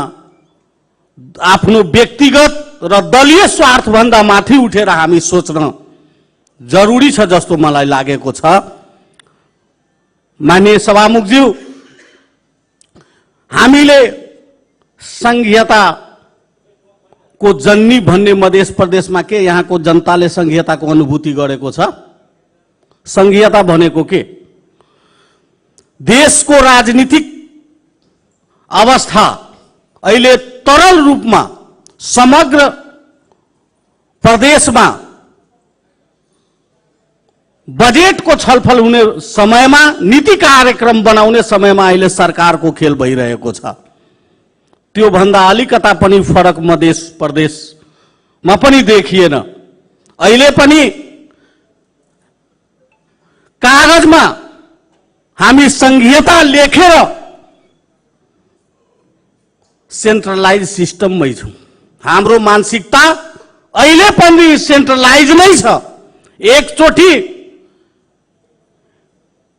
आफ्नो व्यक्तिगत र दलीय स्वार्थभन्दा माथि उठेर हामी सोच्न जरुरी छ जस्तो मलाई लागेको छ। माननीय सभामुखज्यू, हामीले संघीयताको जन्नी भन्ने मध्य प्रदेशमा के यहाँको जनताले संघीयताको अनुभूति गरेको छ? संघीयता भनेको के? देशको राजनीतिक अवस्था अहिले तरल रूपमा समग्र प्रदेशमा बजेटको छलफल हुने समयमा, नीति कार्यक्रम बनाउने समयमा अहिले सरकारको खेल भइरहेको छ। त्यो भन्दा अलिकता पनि फरक मध्य प्रदेशमा पनि देखिएन। अहिले पनि कागजमा हामी संघीयता लेखेर सेन्ट्रलाइज सिस्टममै छौं। हाम्रो मानसिकता अहिले पनि सेन्ट्रलाइज नै छ। एकचोटि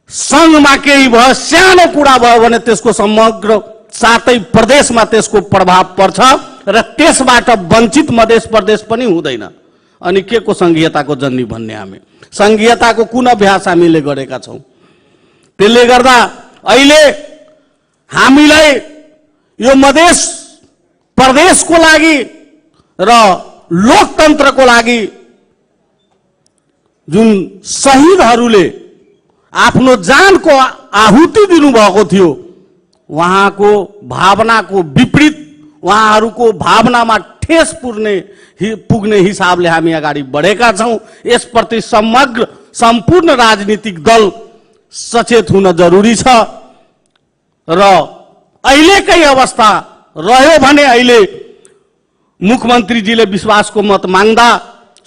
संघमा केही भयो, सानो कुरा भयो भने त्यसको समग्र सातै प्रदेशमा त्यसको प्रभाव पर्छ र त्यसबाट वञ्चित मध्य प्रदेश पनि हुँदैन। अनि के को संघीयताको जन्नी भन्ने? हामी संघीयताको कुन अभ्यास हामीले गरेका छौं? त्यसले गर्दा अहिले हामीलाई यो मध्य प्रदेशको लागि र लोकतन्त्रको लागि जुन शहीदहरूले आफ्नो जानको आहुति दिनुभएको थियो, उहाँको भावनाको विपरीत, उहाँहरूको भावनामा ठेस पुग्ने हिसाबले हामी अगाडि बढेका छौं। यसप्रति समग्र सम्पूर्ण राजनीतिक दल सचेत हुन जरुरी छ र अहिलेकै अवस्था रह्यो भने अहिले मुख्यमन्त्रीजीले विश्वासको मत माग्दा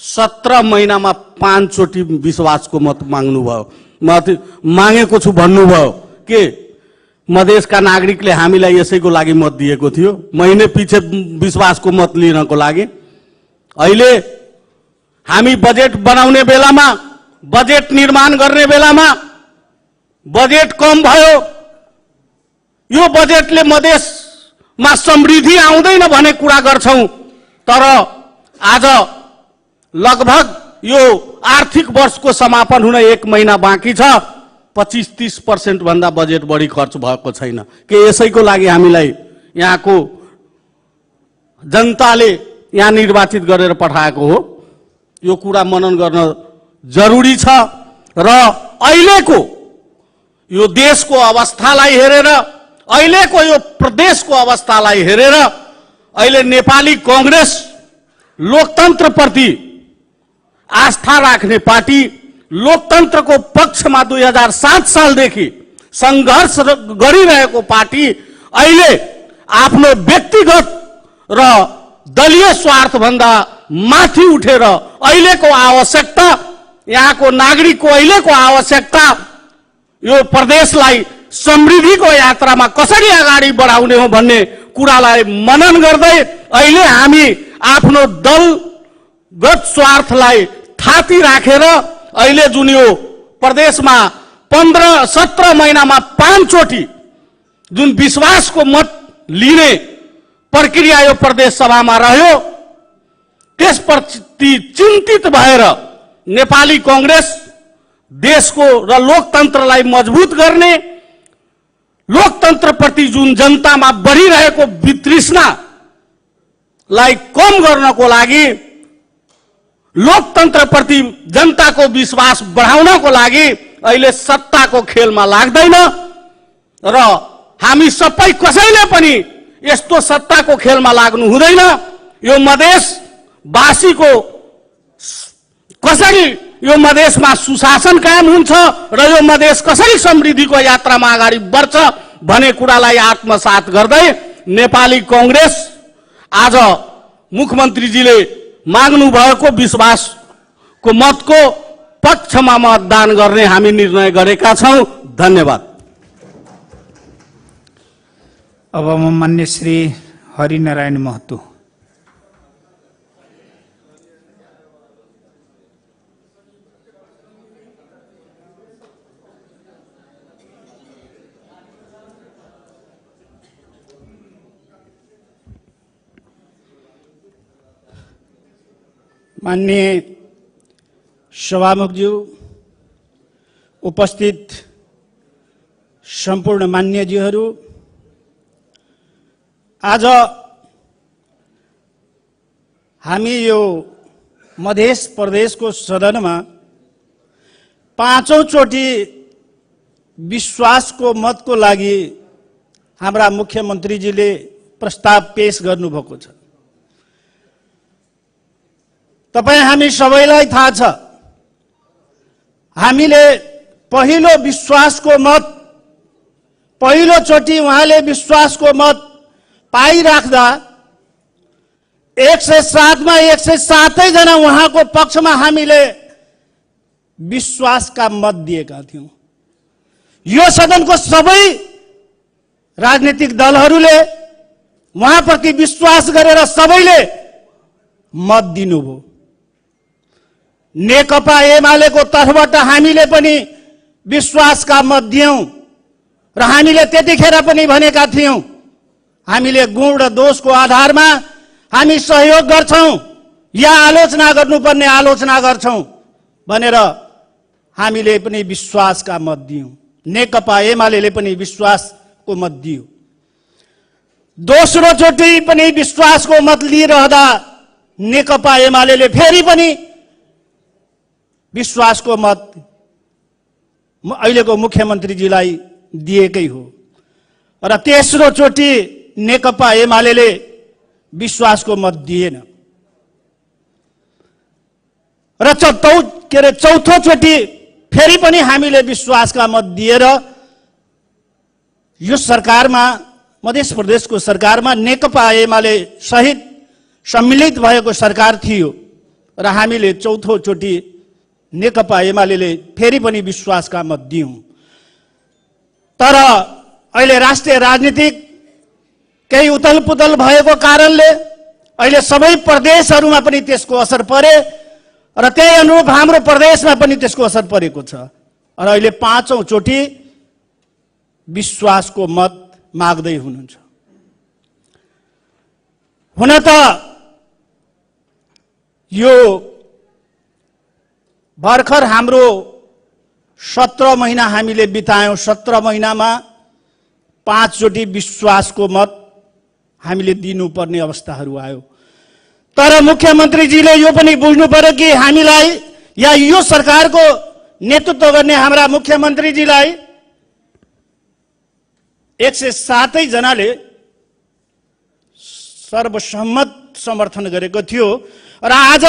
17 महिनामा 5 चोटि विश्वासको मत माग्नुभयो। मत मागेको छु भन्नुभयो। के मधेसका नागरिकले हामीलाई यसैको लागि मत दिएको थियो? महिने पछि विश्वासको मत लिनको लागि? अहिले हामी बजेट बनाउने बेलामा, बजेट निर्माण गर्ने बेलामा बजेट कम भयो। यो बजेटले मधेसमा समृद्धि आउँदैन भन्ने कुरा गर्छौं, तर आज लगभग यो आर्थिक वर्षको समापन हुन 1 महिना बाँकी छ। 25-30% भन्दा बजेट बढी खर्च भएको छैन। के यसैको लागि हामीलाई यहाँको जनताले यहाँ निर्वाचित गरेर पठाएको हो? यो कुरा मनन गर्न जरुरी छ र अहिलेको यो देशको अवस्थालाई हेरेर, अहिलेको यो प्रदेशको अवस्थालाई हेरेर अहिले नेपाली कांग्रेस लोकतन्त्रप्रति आस्था राख्ने पार्टी, लोकतन्त्रको पक्षमा 2007 सालदेखि संघर्ष गरिरहेको पार्टी अहिले आफ्नो व्यक्तिगत र दलीय स्वार्थ भन्दा माथि उठेर अहिलेको आवश्यकता, यहाँको नागरिकको अहिलेको आवश्यकता यो प्रदेशलाई समृद्धिको यात्रामा कसरी अगाडि बढाउने हो भन्ने कुरालाई मनन गर्दै अहिले हामी आफ्नो दलगत स्वार्थलाई थाती राखेर अहिले जुन यो प्रदेशमा 15-17 महिनामा 5 चोटि जुन विश्वासको मत लिने प्रक्रिया यो प्रदेश सभामा रह्यो, त्यसप्रति चिन्तित भएर नेपाली कांग्रेस देशको र लोकतन्त्रलाई मजबुत गर्ने, लोकतन्त्रप्रति जुन जनतामा बढिरहेको वितृष्णालाई कम गर्नको लागि, लोकतन्त्रप्रति जनताको विश्वास बढाउनको लागि अहिले सत्ताको खेलमा लाग्दैन र हामी सबै कसैले पनि यस्तो सत्ताको खेलमा लाग्नु हुँदैन। यो मधेसवासीको कसरी यो मधेसमा सुशासन कायम हुन्छ र यो मधेस कसरी समृद्धिको यात्रामा अगाडि बढ्छ भन्ने कुरालाई आत्मसात गर्दै नेपाली कांग्रेस आज मुख्यमन्त्रीजीले माग्नु भएको विश्वासको मतको पक्षमा मतदान गर्ने हामी निर्णय गरेका छौं। धन्यवाद। अब मान्य श्री हरिनारायण महतो। माननीय सभामुखज्यू, उपस्थित सम्पूर्ण मान्यज्यूहरू, आज हामी यो मध्य प्रदेशको सदनमा पाँचौं चोटि विश्वासको मतको लागि हाम्रा मुख्यमन्त्रीजीले प्रस्ताव पेश गर्नुभएको छ। तपाईं हामी सबैलाई थाहा छ, हामीले पहिलो विश्वासको मत, पहिलो चोटि उहाँले विश्वासको मत पाइराख्दा 107 मा 107 जना उहाँको पक्षमा हामीले विश्वासका मत दिएका थियौं। यो सदनको सबै राजनीतिक दलहरूले उहाँप्रति विश्वास गरेर सबैले मत दिनुभयो। नेकपा एमालेको तर्फबाट हामीले पनि विश्वासका मत दियौं र हामीले त्यतिखेर पनि भनेका थियौं हामीले गुण र दोषको आधारमा हामी सहयोग गर्छौं या आलोचना गर्नुपर्ने आलोचना गर्छौं भनेर हामीले पनि विश्वासका मत दियौं। नेकपा एमालेले पनि विश्वासको मत दियो। दोस्रो चोटि पनि विश्वासको मत लिइरहँदा नेकपा एमालेले फेरि पनि विश्वासको मत अहिलेको मुख्यमन्त्रीजीलाई दिएकै हो र तेस्रो चोटि नेकपा एमालेले विश्वासको मत दिएन र चौथो चोटि फेरि पनि हामीले विश्वासका मत दिएर यो सरकारमा, मध्य प्रदेशको सरकारमा नेकपा एमाले सहित सम्मिलित भएको सरकार थियो र हामीले चौथो चोटि नेकपा एमालेले फेरि पनि विश्वासका मत दियौं। तर अहिले राष्ट्रिय राजनीतिक केही उथलपुथल भएको कारणले अहिले सबै प्रदेशहरूमा पनि त्यसको असर परे र त्यही अनुरूप हाम्रो प्रदेशमा पनि त्यसको असर परेको छ र अहिले पाँचौं चोटि विश्वासको मत माग्दै हुनुहुन्छ। हुन त यो भर्खर हाम्रो 17 महिना हामीले बितायौं। 17 महिनामा 5 चोटि विश्वासको मत हामीले दिनुपर्ने अवस्थाहरू आयो। तर मुख्यमन्त्रीजीले यो पनि बुझ्नु पर्यो कि हामीलाई या यो सरकारको नेतृत्व गर्ने हाम्रा मुख्यमन्त्रीजीलाई 107 जनाले सर्वसम्मत समर्थन गरेको थियो र आज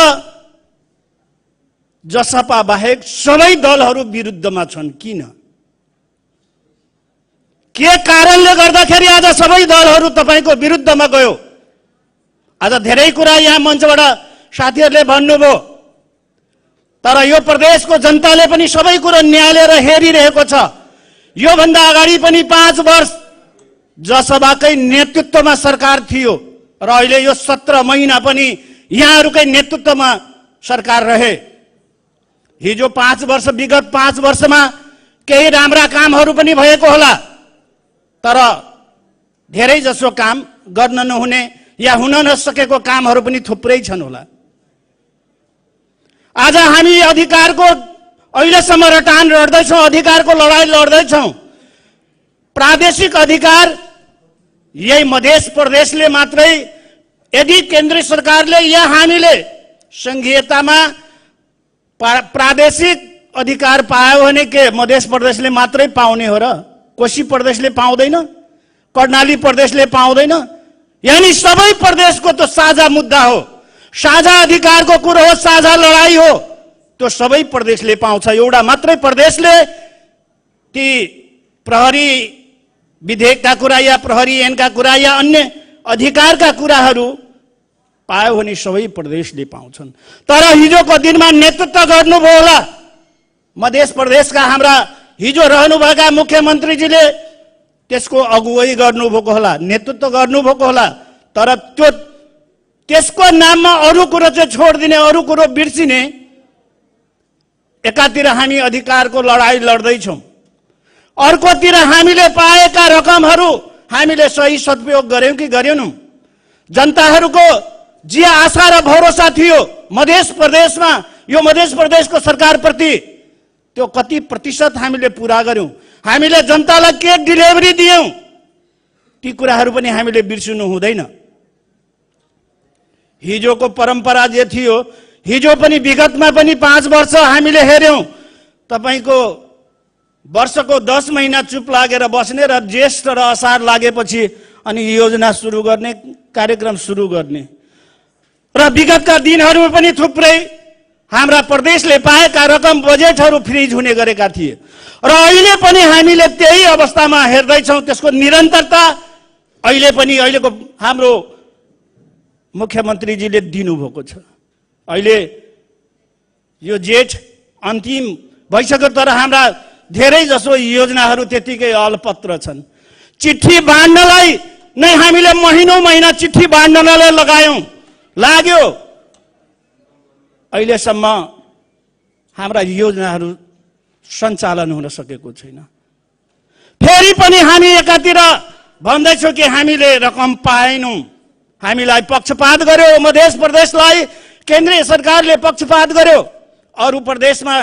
जसपा बाहेक सबै दलहरू विरुद्धमा छन्। किन? के कारणले गर्दाखेरि आज सबै दलहरू तपाईको विरुद्धमा गयो? आज धेरै कुरा यहाँ मञ्चबाट साथीहरूले भन्नुभयो, तर यो प्रदेशको जनताले पनि सबै कुरा न्यालेर हेरिरहेको छ। यो भन्दा अगाडि पनि 5 वर्ष जसपाकै नेतृत्वमा सरकार थियो र अहिले यो 17 महिना पनि यहाँहरुकै नेतृत्वमा सरकार रहे। हिजो 5 वर्ष, विगत 5 वर्षमा केही राम्रा कामहरू पनि भएको होला, तर धेरै जसो काम गर्न नहुने या हुन नसकेको कामहरू पनि थुप्रै छन् होला। आज हामी अधिकारको अहिलेसम्म रटान लड्दैछौँ, अधिकारको लडाई लड्दैछौँ। प्रादेशिक अधिकार यही मध्य प्रदेशले मात्रै, यदि केन्द्रीय सरकारले या हामीले संघीयतामा प्रादेशिक अधिकार पायो भने के मध्य प्रदेशले मात्रै पाउने हो र? कोशी प्रदेशले पाउँदैन? कर्णाली प्रदेशले पाउँदैन? यानी सबै प्रदेशको त साझा मुद्दा हो, साझा अधिकारको कुरो हो, साझा लडाई हो, त्यो सबै प्रदेशले पाउँछ। एउटा मात्रै प्रदेशले ती प्रहरी विधेयकका कुरा या प्रहरी ऐनका कुरा या अन्य अधिकारका कुराहरू पायो भने सबै प्रदेशले पाउँछन्। तर हिजोको दिनमा नेतृत्व गर्नुभयो होला मध्य प्रदेशका हाम्रा हिजो रहनुभएका मुख्यमन्त्रीजीले, त्यसको अगुवाई गर्नुभएको होला, नेतृत्व गर्नुभएको होला, तर त्यो त्यसको नाममा अरू कुरो चाहिँ छोड्दिने, अरू कुरो बिर्सिने। एकातिर हामी अधिकारको लडाई लड्दैछौँ, अर्कोतिर हामीले पाएका रकमहरू हामीले सही सदुपयोग गर्यौं कि गरेनौं? जनताहरूको जे आशा र भरोसा थियो मध्य प्रदेशमा, यो मध्य प्रदेशको सरकारप्रति, त्यो कति प्रतिशत हामीले पूरा गर्यौं? हामीले जनतालाई के डिलिभरी दियौं? ती कुराहरू पनि हामीले बिर्सिनु हुँदैन। हिजोको परम्परा जे थियो, हिजो पनि विगतमा पनि 5 वर्ष हामीले हेर्यौं। तपाईको वर्षको 10 महिना चुप लागेर बस्ने र ज्येष्ठ र असार लागेपछि अनि योजना सुरु गर्ने, कार्यक्रम सुरु गर्ने र विगतका दिनहरूमा पनि थुप्रै हाम्रा प्रदेशले पाएका रकम बजेटहरू फ्रिज हुने गरेका थिए र अहिले पनि हामीले त्यही अवस्थामा हेर्दैछौँ। त्यसको निरन्तरता अहिले पनि अहिलेको हाम्रो मुख्यमन्त्रीजीले दिनुभएको छ। अहिले यो जेठ अन्तिम भइसक्यो तर हाम्रा धेरै जसो योजनाहरू त्यतिकै अलपत्र छन्। चिठी बाँड्नलाई नै हामीले महिना चिठी बाँड्नलाई लाग्यो। अहिलेसम्म हाम्रा योजनाहरू सञ्चालन हुन सकेको छैन। फेरि पनि हामी एकातिर भन्दैछौँ कि हामीले रकम पाएनौँ, हामीलाई पक्षपात गर्यो, मध्य प्रदेशलाई केन्द्रीय सरकारले पक्षपात गर्यो। अरू प्रदेशमा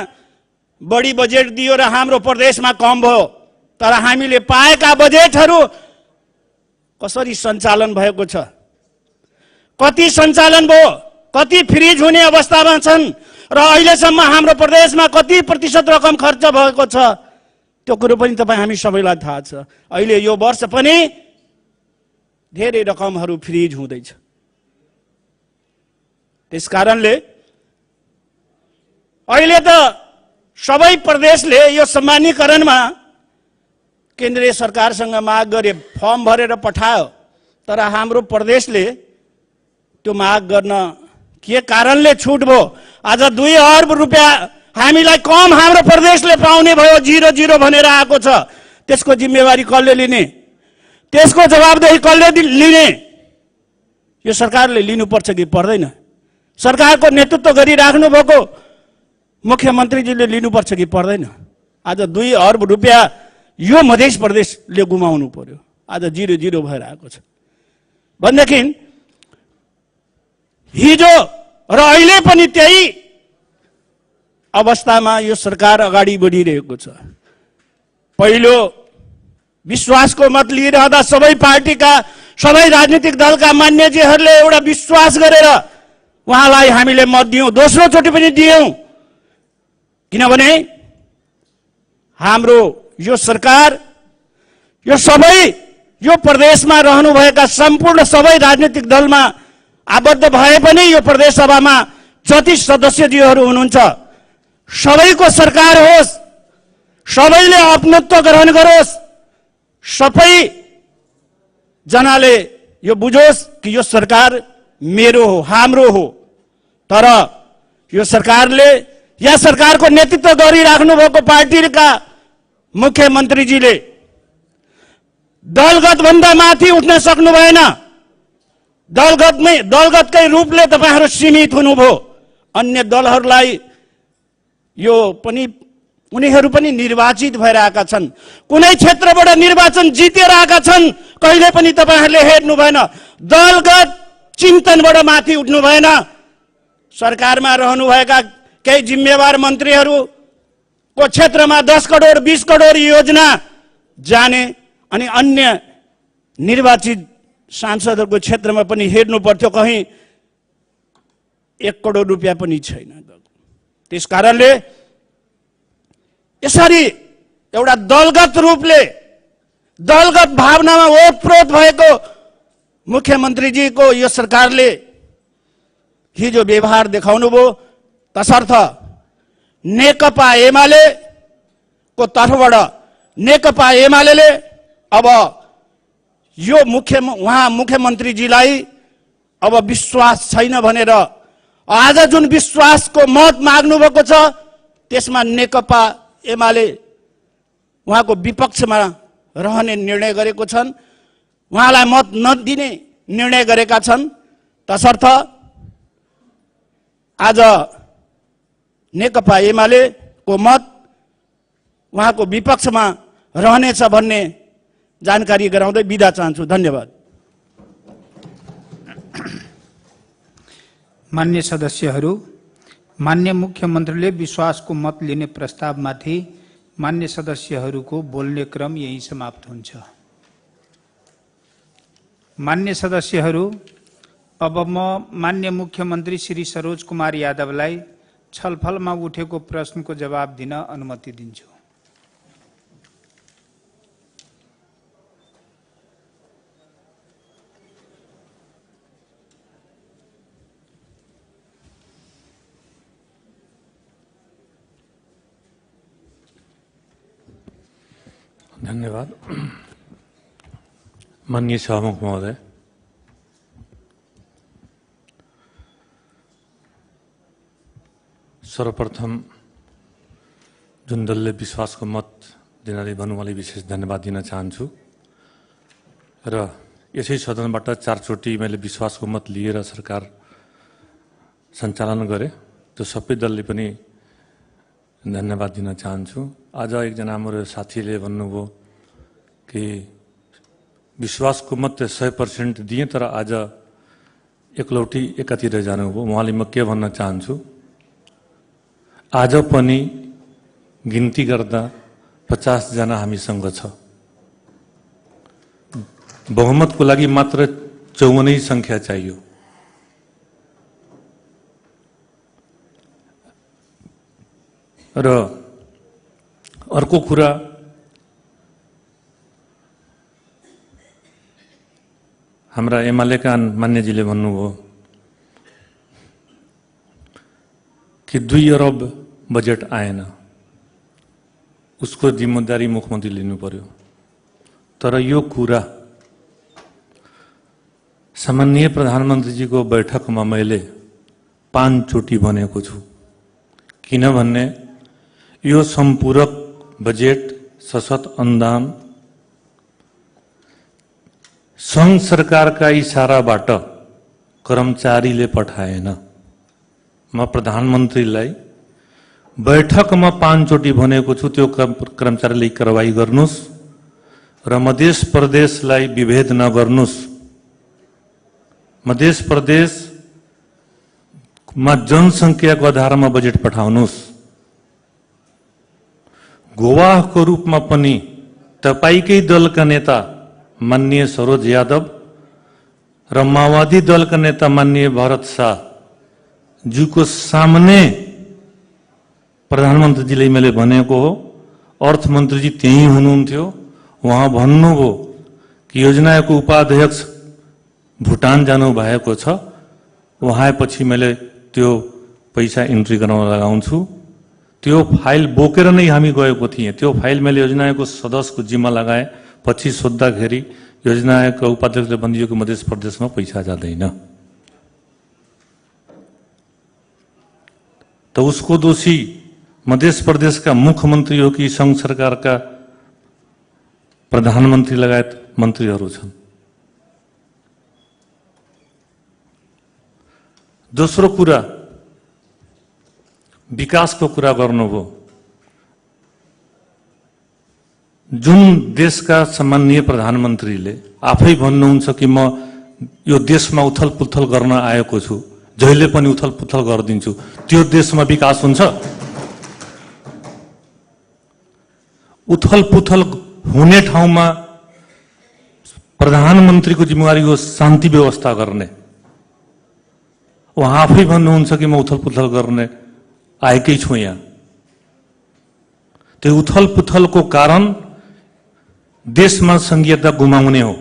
बढी बजेट दियो र हाम्रो प्रदेशमा कम भयो। तर हामीले पाएका बजेटहरू कसरी सञ्चालन भएको छ, कति सञ्चालन भयो, कति फ्रिज हुने अवस्थामा छन् र अहिलेसम्म हाम्रो प्रदेशमा कति प्रतिशत रकम खर्च भएको छ, त्यो कुरो पनि तपाईँ हामी सबैलाई थाहा छ। अहिले यो वर्ष पनि धेरै रकमहरू फ्रिज हुँदैछ। त्यसकारणले अहिले त सबै प्रदेशले यो सम्मानीकरणमा केन्द्रीय सरकारसँग माग गरे, फर्म भरेर पठायो। तर हाम्रो प्रदेशले त्यो माग गर्न के कारणले छुट भयो? आज 2 अर्ब रुपियाँ हामीलाई कम हाम्रो प्रदेशले पाउने भयो, 0 भनेर आएको छ। त्यसको जिम्मेवारी कसले लिने? त्यसको जवाबदेही कसले लिने? यो सरकारले लिनुपर्छ कि पर्दैन? सरकारको नेतृत्व गरिराख्नु भएको मुख्यमन्त्रीजीले लिनुपर्छ कि पर्दैन? आज 2 अर्ब रुपियाँ यो मध्य प्रदेशले गुमाउनु पर्यो। आज 0 भएर आएको छ भनेदेखि हिजो र अहिले पनि त्यही अवस्थामा यो सरकार अगाडि बढिरहेको छ। पहिलो विश्वासको मत लिइरहँदा सबै पार्टीका, सबै राजनीतिक दलका मान्यजीहरूले एउटा विश्वास गरेर उहाँलाई हामीले मत दियौँ, दोस्रो चोटि पनि दियौँ। किनभने हाम्रो यो सरकार यो सबै यो प्रदेशमा रहनुभएका सम्पूर्ण सबै राजनीतिक दलमा आबद्ध भए पनि यो प्रदेश सभामा जति सदस्यजीहरू हुनुहुन्छ सबैको सरकार होस्, सबैले अपनत्व ग्रहण गरोस्, सबै जनाले यो बुझोस् कि यो सरकार मेरो हो, हाम्रो हो। तर यो सरकारले या सरकारको नेतृत्व गरिराख्नु भएको पार्टीका मुख्यमन्त्रीजीले दलगत भन्दा माथि उठ्न सक्नु भएन। दलगतकै रूपले तपाईहरू सीमित हुनुभयो। अन्य दलहरूलाई यो पनि उनीहरू पनि निर्वाचित भएर आएका छन्, कुनै क्षेत्रबाट निर्वाचन जितेर आएका छन्। कहिले पनि तपाईहरूले हेर्नु भएन, दलगत चिन्तनबाट माथि उठ्नु भएन। सरकारमा रहनुभएका केही जिम्मेवार मन्त्रीहरूको क्षेत्रमा 10 करोड 20 करोड योजना जाने अनि अन्य निर्वाचित सांसदहरूको क्षेत्रमा पनि हेर्नु पर्थ्यो, कहीँ 1 करोड रुपियाँ पनि छैन। त्यसकारणले यसरी एउटा दलगत रूपले, दलगत भावनामा ओतप्रोत भएको मुख्यमन्त्रीजीको यो सरकारले हिजो व्यवहार देखाउनु भयो। तसर्थ नेकपा एमालेको तर्फबाट नेकपा एमाले अब यो मुख्यमन्त्रीजीलाई अब विश्वास छैन भनेर आज जुन विश्वासको मत माग्नु भएको छ त्यसमा नेकपा एमाले उहाँको विपक्षमा रहने निर्णय गरेको छन्, उहाँलाई मत नदिने निर्णय गरेका छन्। तसर्थ आज नेकपा एमालेको मत उहाँको विपक्षमा रहनेछ भन्ने जानकारी गराउँदै बिदा चाहन्छु। धन्यवाद। मान्य सदस्यहरू, मान्य मुख्यमन्त्रीले विश्वासको मत लिने प्रस्तावमाथि मान्य सदस्यहरूको बोल्ने क्रम यही समाप्त हुन्छ। मान्य सदस्यहरू, अब म मान्य मुख्यमन्त्री श्री सरोज कुमार यादवलाई छलफलमा उठेको प्रश्नको जवाब दिन अनुमति दिन्छु। धन्यवाद। माननीय सभामुख महोदय, सर्वप्रथम जुन दलले विश्वासको मत दिनाले भन्नुलाई विशेष धन्यवाद दिन चाहन्छु र यसै सदनबाट 4 चोटि मैले विश्वासको मत लिएर सरकार सञ्चालन गरे। त्यो सबै दलले पनि धन्यवाद दिन चाहन्छु। आज एकजना हाम्रो साथीले भन्नुभयो कि विश्वासको मत 100% दिए तर आज एकलौटी एकातिर जानुभयो। उहाँले म के भन्न चाहन्छु, आज पनि गिन्ती गर्दा 50 जना हामीसँग छ। बहुमतको लागि मात्र 54 संख्या चाहियो। र अर्को कुरा, हाम्रा एमालेका मान्यजीले भन्नुभयो कि 2 अरब बजेट आएन, उसको जिम्मेदारी मुख्यमन्त्री लिनु पर्यो। तर यो कुरा सामान्य प्रधानमन्त्रीजीको बैठकमा मैले 5 चोटि भनेको छु। किनभने यो सम्पूरक बजेट सशक्त अनुदान संघ सरकारका इशाराबाट कर्मचारीले पठाएन। म प्रधानमन्त्रीलाई बैठकमा 5 चोटि भनेको छु, त्यो कर्मचारीले कारबाही गर्नुस् र मध्य प्रदेशलाई विभेद नगर्नुस्। मध्य प्रदेशमा जनसङ्ख्याको आधारमा बजेट पठाउनुस्। गवाहको रूपमा पनि तपाईकै दलका नेता माननीय सरोज यादव र माओवादी दलका नेता माननीय भरत शाह जीको सामने प्रधानमन्त्रीजीले मैले भनेको हो। अर्थमन्त्रीजी त्यही हुनुहुन्थ्यो। उहाँ भन्नुभयो कि योजनाको उपाध्यक्ष भुटान जानु भएको छ, उहाँ पछि मैले त्यो पैसा इन्ट्री गर्न लगाउँछु। त्यो फाइल बोकेर नै हामी गएको थिएँ। त्यो फाइल मैले योजनाको सदस्यको जिम्मा लगाए। पछि सोद्धाखेरि योजनाको उपाध्यक्षले भनिदियो कि मध्य प्रदेशमा पैसा जाँदैन। त उसको दोषी मध्य प्रदेशका मुख्यमन्त्री हो कि संघ सरकारका प्रधानमन्त्री लगायत मन्त्रीहरू छन्। दोस्रो कुरा, विकासको कुरा गर्नुभयो। जुन देशका सम्माननीय प्रधानमन्त्रीले आफै भन्नुहुन्छ कि म यो देशमा उथल पुथल गर्न आएको छु, जहिले पनि उथल पुथल गरिदिन्छु, त्यो देशमा विकास हुन्छ? उथल पुथल हुने ठाउँमा प्रधानमन्त्रीको जिम्मेवारी हो शान्ति व्यवस्था गर्ने। उहाँ आफै भन्नुहुन्छ कि म उथल पुथल गर्ने आएकै छु यहाँ। त्यो उथल पुथलको कारण देशमा संघीयता गुमाउने हो।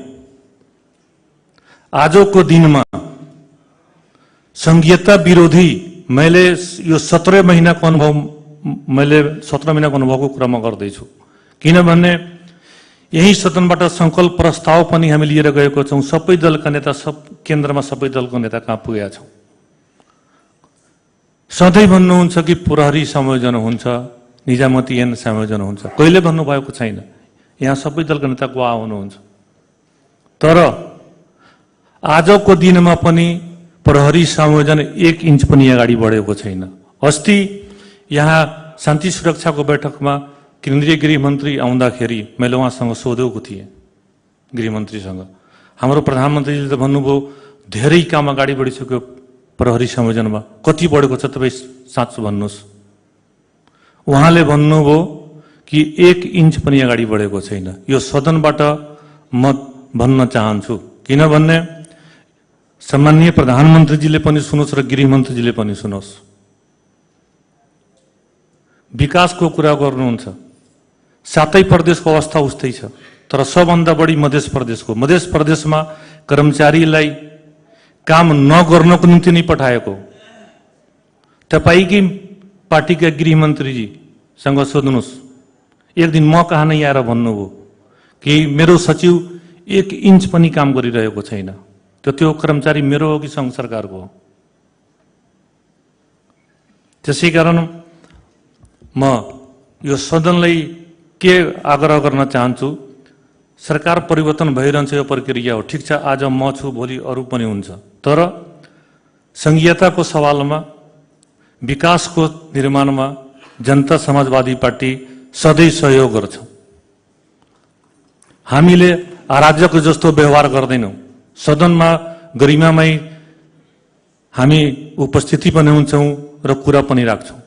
आजको दिनमा संघीयता विरोधी मैले यो 17 महिनाको अनुभवको कुरा म गर्दैछु। किनभने यही सदनबाट संकल्प प्रस्ताव पनि हामी लिएर गएको छौँ। सबै दलका नेता, केन्द्रमा सबै दलको नेता कहाँ पुगेका छौँ। सधैँ भन्नुहुन्छ कि प्रहरी संयोजन हुन्छ, निजामती ऐन संयोजन हुन्छ। कहिले भन्नुभएको छैन। यहाँ सबै दलका नेता गवाह हुनुहुन्छ। तर आजको दिनमा पनि प्रहरी संयोजन 1 इन्च पनि अगाडि बढेको छैन। अस्ति यहाँ शान्ति सुरक्षाको बैठकमा केन्द्रीय गृहमन्त्री आउँदाखेरि मैले उहाँसँग सोधेको थिएँ, गृहमन्त्रीसँग। हाम्रो प्रधानमन्त्रीले त भन्नुभयो धेरै काम अगाडि बढिसक्यो प्रहरी संयोजनमा। कति बढेको छ तपाईँ साँचो भन्नुहोस्। उहाँले भन्नुभयो कि 1 इन्च पनि अगाडि बढेको छैन। यो सदनबाट म भन्न चाहन्छु किनभने सम्माननीय प्रधानमन्त्रीजीले पनि सुनोस् र गृहमन्त्रीजीले पनि सुनोस्, विकासको कुरा गर्नुहुन्छ, सातै प्रदेशको अवस्था उस्तै छ, तर सबभन्दा बढी मध्य प्रदेशमा कर्मचारीलाई काम नगर्नको निम्ति नै पठाएको। तपाईकै पार्टीका गृहमन्त्रीजीसँग सोध्नुहोस्, एक दिन म कहाँ नै आएर भन्नुभयो कि मेरो सचिव 1 इन्च पनि काम गरिरहेको छैन। त्यो कर्मचारी मेरो हो कि सङ्घ सरकारको हो? त्यसै कारण म यो सदनलाई के आग्रह गर्न चाहन्छु, सरकार परिवर्तन भइरहन्छ, यो प्रक्रिया हो, ठिक छ, आज म छु, भोलि अरू पनि हुन्छ, तर संघीयताको सवालमा, विकासको निर्माणमा जनता समाजवादी पार्टी सधैँ सहयोग गर्छ। हामीले अराजक जस्तो व्यवहार गर्दैनौँ। सदनमा गरिमामय हामी उपस्थिति पनि हुन्छौँ र कुरा पनि राख्छौँ।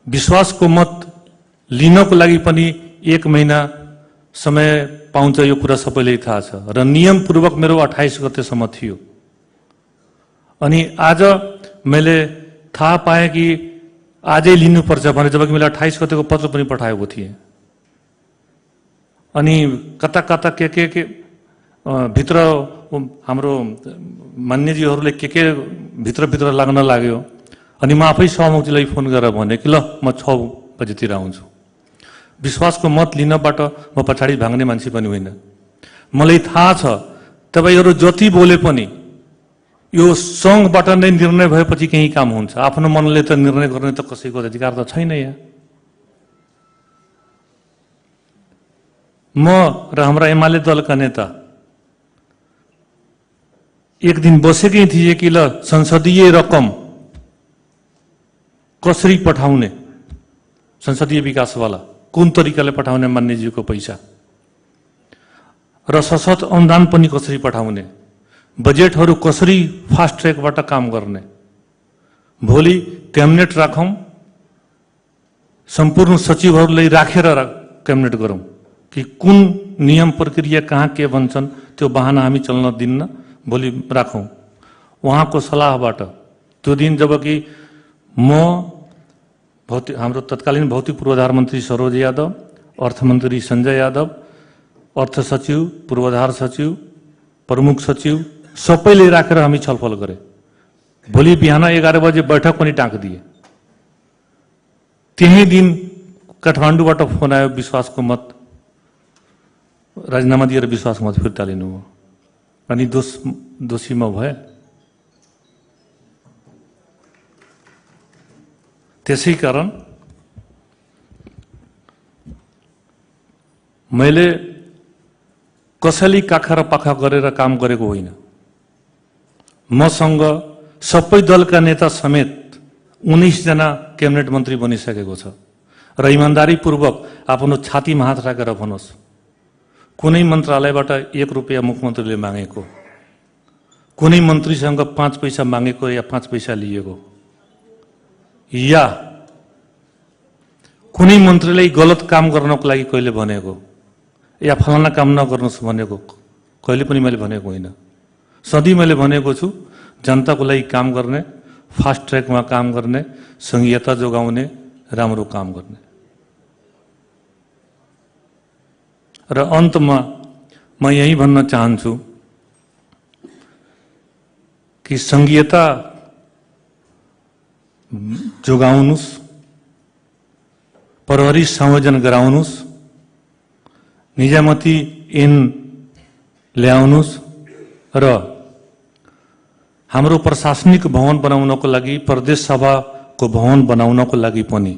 विश्वासको मत लिनको लागि पनि 1 महिना समय पाउँछ, यो कुरा सबैलाई थाहा छ र नियमपूर्वक मेरो 28 गतेसम्म थियो। अनि आज मैले थाहा पाएँ कि आजै लिनुपर्छ भने, जबकि मैले 28 गतेको पत्र पनि पठाएको थिएँ। अनि कता कता के भित्र हाम्रो मान्यजीहरूले के भित्र लाग्न लाग्यो। अनि म आफै सभामुखजीलाई फोन गरेर भने कि ल म 6 बजेतिर आउँछु। विश्वासको मत लिनबाट म पछाडि भाग्ने मान्छे पनि होइन। मलाई थाहा छ तपाईहरू जति बोले पनि यो सङ्घबाट नै निर्णय भएपछि केही काम हुन्छ। आफ्नो मनले त निर्णय गर्ने त कसैको अधिकार त छैन यहाँ। म र हाम्रा एमाले दलका नेता एक दिन बसेकै थिए कि ल संसदीय रकम कसरी पठाउने, संसदीय विकासवाला कुन तरिकाले पठाउने, मान्यजीको पैसा र सशक्त अनुदान पनि कसरी पठाउने, बजेटहरू कसरी फास्ट ट्र्याकबाट काम गर्ने। भोलि क्याबिनेट राखौँ, सम्पूर्ण सचिवहरूलाई राखेर क्याबिनेट गरौँ कि कुन नियम प्रक्रिया कहाँ के भन्छन्, त्यो बहाना हामी चल्न दिन्न। भोलि राखौँ उहाँको सल्लाहबाट। त्यो दिन जबकि म हाम्रो तत्कालीन भौतिक पूर्वाधार मन्त्री सरोज यादव, अर्थमन्त्री सञ्जय यादव, अर्थ सचिव, पूर्वाधार सचिव, प्रमुख सचिव सबैले राखेर हामी छलफल गरे। भोलि बिहान 11 बजे बैठक पनि टाँकिदिए। त्यही दिन काठमाडौँबाट फोन आयो, विश्वासको मत राजीनामा दिएर विश्वासको मत फिर्ता लिनुभयो। अनि दोषी म भए। त्यसै कारण मैले कसैले काखा र पाखा गरेर काम गरेको होइन। मसँग सबै दलका नेता समेत 19 जना क्याबिनेट मन्त्री बनिसकेको छ र इमान्दारीपूर्वक आफ्नो छातीमा हात राखेर भन्नुहोस्, कुनै मन्त्रालयबाट 1 रुपियाँ मुख्यमन्त्रीले मागेको, कुनै मन्त्रीसँग 5 पैसा मागेको या 5 पैसा लिएको, या कुनै मन्त्रीलाई गलत काम गर्नको लागि कहिले भनेको या फलाना काम नगर्नुहोस् भनेको कहिले पनि मैले भनेको होइन। सधैँ मैले भनेको छु, जनताको लागि काम गर्ने, फास्ट ट्र्याकमा काम गर्ने, संघीयता जोगाउने, राम्रो काम गर्ने। र अन्तमा म यही भन्न चाहन्छु कि संघीयता जोगाउनुस्, प्रहरी संयोजन गराउनुस्, निजामती ऐन ल्याउनुस् र हाम्रो प्रशासनिक भवन बनाउनको लागि, प्रदेश सभाको भवन बनाउनको लागि पनि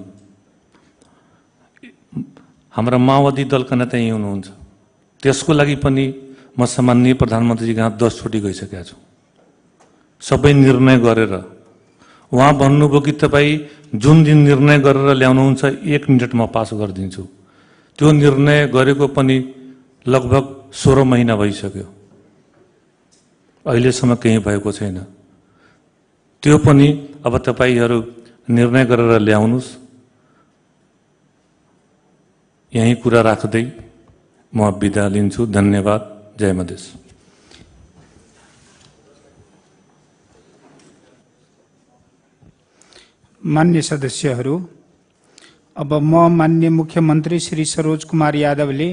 हाम्रा माओवादी दलका नेता यही हुनुहुन्छ। त्यसको लागि पनि म सम्माननीय प्रधानमन्त्रीजी कहाँ 10 चोटि गइसकेका छु, सबै निर्णय गरेर। उहाँ भन्नुभयो कि तपाईँ जुन दिन निर्णय गरेर ल्याउनुहुन्छ 1 मिनटमा पास गरिदिन्छु। त्यो निर्णय गरेको पनि लगभग 16 महिना भइसक्यो, अहिलेसम्म केही भएको छैन। त्यो पनि अब तपाईहरू निर्णय गरेर ल्याउनुस्। यही कुरा राख्दै म बिदा लिन्छु। धन्यवाद। जय मधेस। मान्य सदस्यहरू, अब म मान्य मुख्यमन्त्री श्री सरोज कुमार यादवले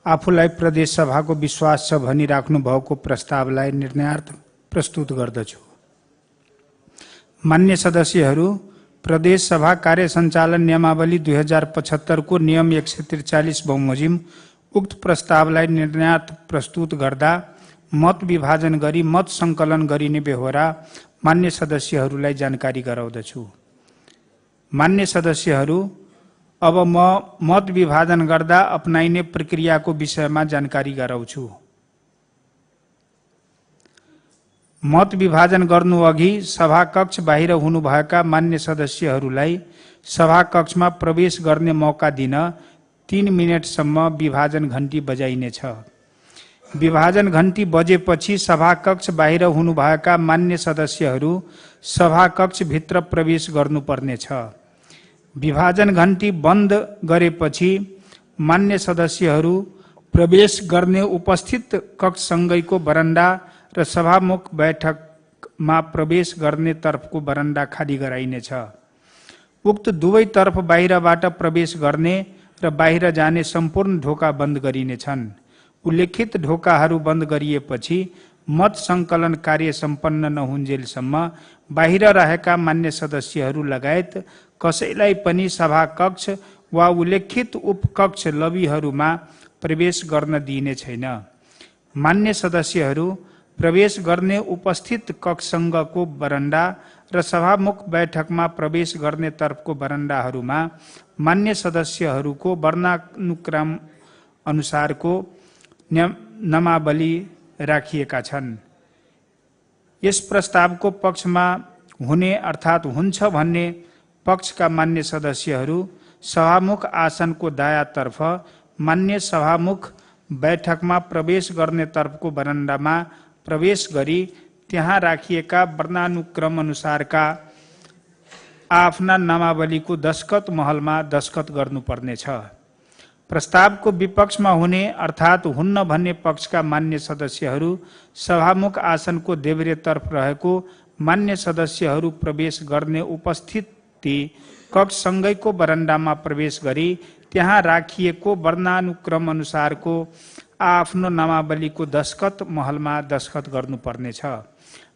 आफूलाई प्रदेश सभाको विश्वास छ भनी राख्नु भएको प्रस्तावलाई निर्णयार्थ प्रस्तुत गर्दछु। मान्य सदस्यहरू, प्रदेश सभा कार्य सञ्चालन नियमावली 2075 को नियम 143 बमोजिम उक्त प्रस्तावलाई निर्णयार्थ प्रस्तुत गर्दा मत विभाजन गरी मत संकलन गरिने बेहोरा मान्य सदस्यहरूलाई जानकारी गराउँदछु। मान्य सदस्यहरू, अब म मत विभाजन गर्दा अपनाइने प्रक्रियाको विषयमा जानकारी गराउँछु। मत विभाजन गर्नु अघि सभाकक्ष बाहिर हुनुभएका मान्य सदस्यहरूलाई सभाकक्षमा प्रवेश गर्ने मौका दिन 3 मिनेटसम्म विभाजन घण्टी बजाइनेछ। विभाजन घण्टी बजेपछि सभाकक्ष बाहिर हुनुभएका मान्य सदस्यहरू सभाकक्ष भित्र प्रवेश गर्नुपर्नेछ। विभाजन घण्टी बन्द गरेपछि मान्य सदस्यहरू प्रवेश गर्ने उपस्थित कक्षसँगैको बरन्डा र सभामुख बैठकमा प्रवेश गर्ने तर्फको बरन्डा खाली गराइनेछ। उक्त दुवै तर्फ बाहिरबाट प्रवेश गर्ने र बाहिर जाने सम्पूर्ण ढोका बन्द गरिनेछन्। उल्लेखित ढोकाहरू बन्द गरिएपछि मत संकलन कार्य सम्पन्न नहुन्जेलसम्म बाहिर रहेका मान्य सदस्यहरू लगायत कसैलाई पनि सभाकक्ष वा उल्लेखित उपकक्ष लबीहरूमा प्रवेश गर्न दिइने छैन। मान्य सदस्यहरू प्रवेश गर्ने उपस्थित कक्षसँगको बरन्डा र सभामुख बैठकमा प्रवेश गर्ने तर्फको बरन्डाहरूमा मान्य सदस्यहरूको वर्णानुक्रम अनुसारको नामावली राखिएका छन्। यस प्रस्तावको पक्षमा हुने अर्थात् हुन्छ भन्ने पक्षका मान्य सदस्यहरू सभामुख आसनको दायाँतर्फ मान्य सभामुख बैठकमा प्रवेश गर्ने तर्फको बरन्डामा प्रवेश गरी त्यहाँ राखिएका वर्णानुक्रम अनुसारका आफ्ना नामावलीको दस्खत महलमा दस्खत गर्नुपर्नेछ। प्रस्तावको विपक्षमा हुने अर्थात् हुन्न भन्ने पक्षका मान्य सदस्यहरू सभामुख आसनको देब्रेतर्फ रहेको मान्य सदस्यहरू प्रवेश गर्ने उपस्थिति कक्षसँगैको बरन्डामा प्रवेश गरी त्यहाँ राखिएको वर्णानुक्रम अनुसारको आफ्नो नामावलीको दस्खत महलमा दस्खत गर्नुपर्नेछ।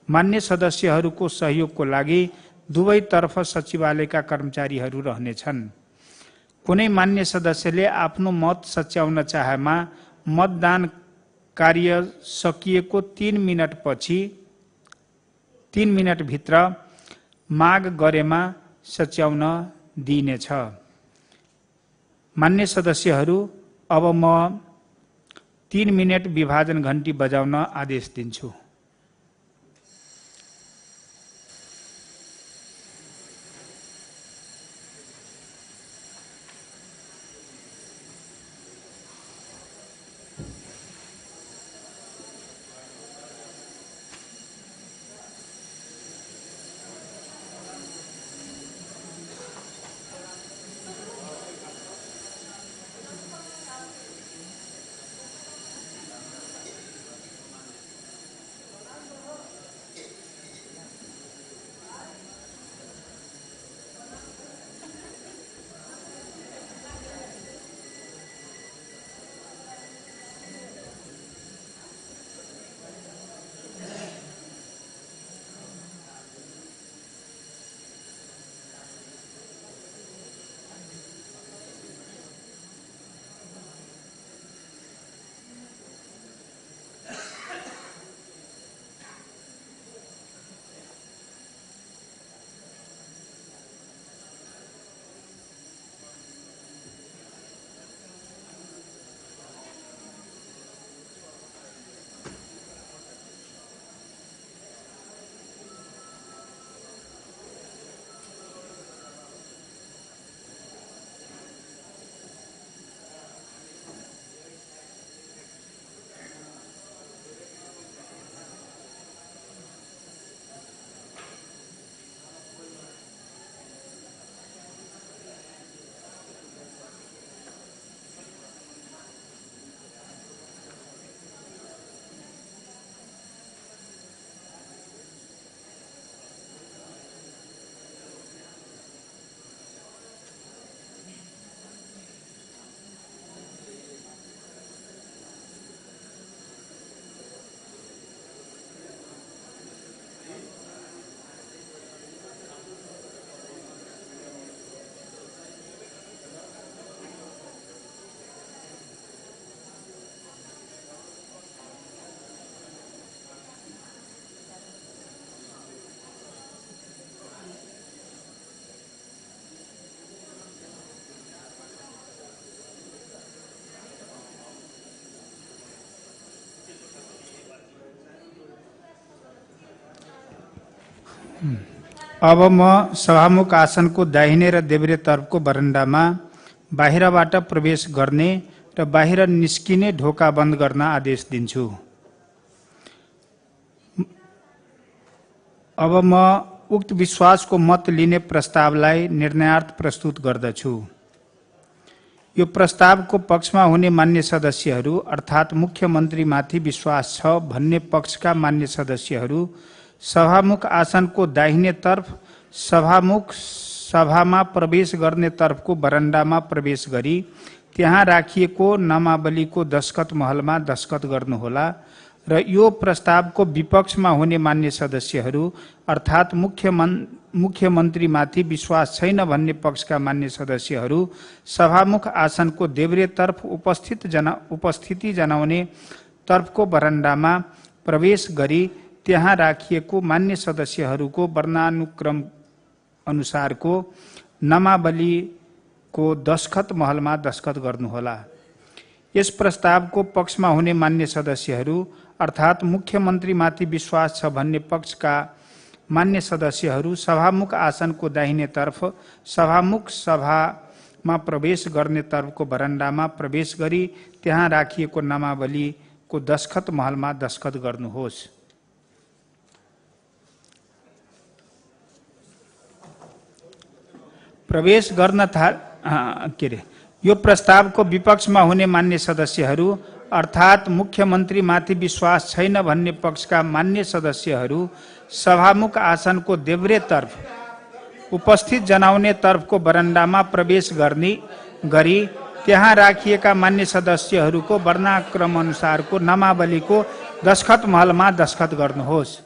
मान्य सदस्यहरूको सहयोगको लागि दुवैतर्फ सचिवालयका कर्मचारीहरू रहनेछन्। कुनै मान्य सदस्यले आफ्नो मत सच्याउन चाहेमा मतदान कार्य सकिएको 3 मिनटभित्र माग गरेमा सच्याउन दिइनेछ। मान्य सदस्यहरू, अब म 3 मिनट विभाजन घण्टी बजाउन आदेश दिन्छु। अब म सभामुख आसनको दाहिने र देब्रे तर्फको बरन्डामा बाहिरबाट प्रवेश गर्ने र बाहिर निस्किने ढोका बन्द गर्न आदेश दिन्छु। अब म उक्त विश्वासको मत लिने प्रस्तावलाई निर्णयार्थ प्रस्तुत गर्दछु। यो प्रस्तावको पक्षमा हुने मान्य सदस्यहरू अर्थात् मुख्यमन्त्रीमाथि विश्वास छ भन्ने पक्षका मान्य सदस्यहरू सभामुख आसनको दाहिने तर्फ सभामुख सभामा प्रवेश गर्ने तर्फको बरन्डामा प्रवेश गरी त्यहाँ राखिएको नामावलीको दस्खत महलमा दस्खत गर्नुहोला र यो प्रस्तावको विपक्षमा हुने मान्य सदस्यहरू अर्थात् मुख्यमन्त्रीमाथि विश्वास छैन भन्ने पक्षका मान्य सदस्यहरू सभामुख आसनको देब्रे तर्फ उपस्थिति जनाउने तर्फको बरन्डामा प्रवेश गरी त्यहाँ राखिएको मान्य सदस्यहरूको वर्णानुक्रम अनुसारको नामावलीको दस्खत महलमा दस्खत गर्नुहोला। यस प्रस्तावको पक्षमा हुने मान्य सदस्यहरू अर्थात् मुख्यमन्त्रीमाथि विश्वास छ भन्ने पक्षका मान्य सदस्यहरू सभामुख आसनको दाहिने तर्फ सभामुख सभामा प्रवेश गर्ने तर्फको बरन्डामा प्रवेश गरी त्यहाँ राखिएको नामावलीको दस्खत महलमा दस्खत गर्नुहोस्। प्रवेश गर्न यो प्रस्तावको विपक्षमा हुने मान्य सदस्यहरू अर्थात् मुख्यमन्त्रीमाथि विश्वास छैन भन्ने पक्षका मान्य सदस्यहरू सभामुख आसनको देब्रे तर्फ उपस्थित जनाउने तर्फको बरन्डामा प्रवेश गरी त्यहाँ राखिएका मान्य सदस्यहरूको वर्णाक्रम अनुसारको नामावलीको दस्खत महलमा दस्खत गर्नुहोस्।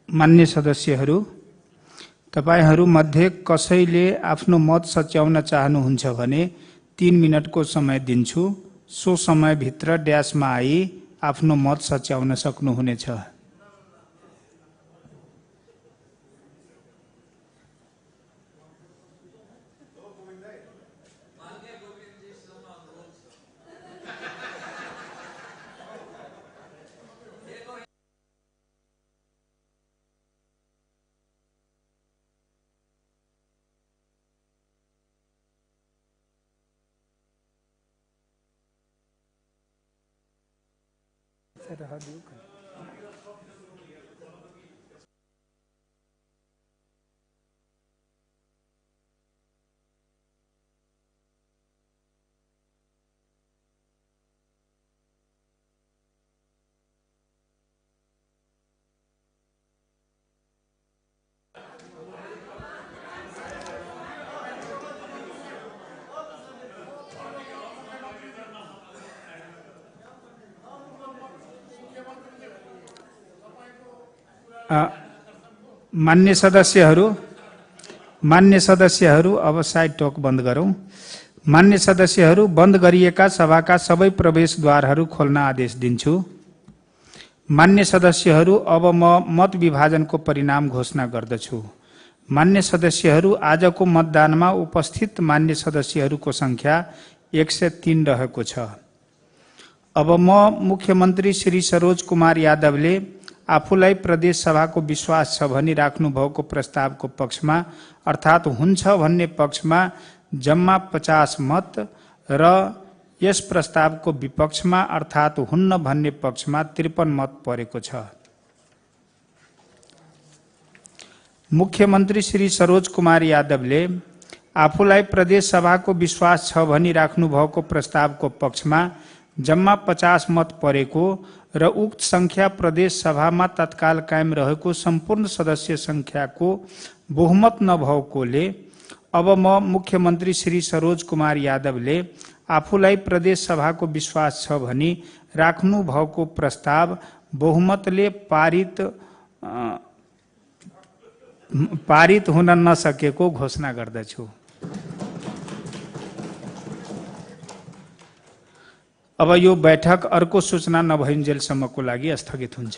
मान्य सदस्यहरू, तपाईहरू मध्ये कसैले आफ्नो मत सच्याउन चाहनुहुन्छ भने 3 मिनटको समय दिन्छु। सो समयभित्र ड्यासमा आई आफ्नो मत सच्याउन सक्नुहुनेछ। मान्य सदस्यहरू अब साइड टोक बन्द गरौं। मान्य सदस्यहरू, बन्द गरिएका सभाका सबै प्रवेशद्वारहरू खोल्न आदेश दिन्छु। मान्य सदस्यहरू, अब म मत विभाजनको परिणाम घोषणा गर्दछु। मान्य सदस्यहरू, आजको मतदानमा उपस्थित मान्य सदस्यहरूको संख्या 103 रहेको छ। अब म मुख्यमन्त्री श्री सरोज कुमार यादवले आफूलाई प्रदेश सभाको विश्वास छ भनी राख्नु भएको प्रस्तावको पक्षमा अर्थात् हुन्छ भन्ने पक्षमा जम्मा 50 मत र यस प्रस्तावको विपक्षमा अर्थात् हुन्न भन्ने पक्षमा 53 मत परेको छ। मुख्यमन्त्री श्री सरोज कुमार यादवले आफूलाई प्रदेश सभाको विश्वास छ भनी राख्नु भएको प्रस्तावको पक्षमा जम्मा 50 मत परेको र उक्त संख्या प्रदेश सभामा तत्काल कायम रहेको सम्पूर्ण सदस्य संख्याको बहुमत नभएकोले अब म मुख्यमन्त्री श्री सरोज कुमार यादवले आफूलाई प्रदेश सभाको विश्वास छ भनी राख्नु भएको प्रस्ताव बहुमतले पारित हुन नसकेको घोषणा गर्दछु। अब यो बैठक अर्को सूचना नभइन्जेलसम्मको लागि स्थगित हुन्छ।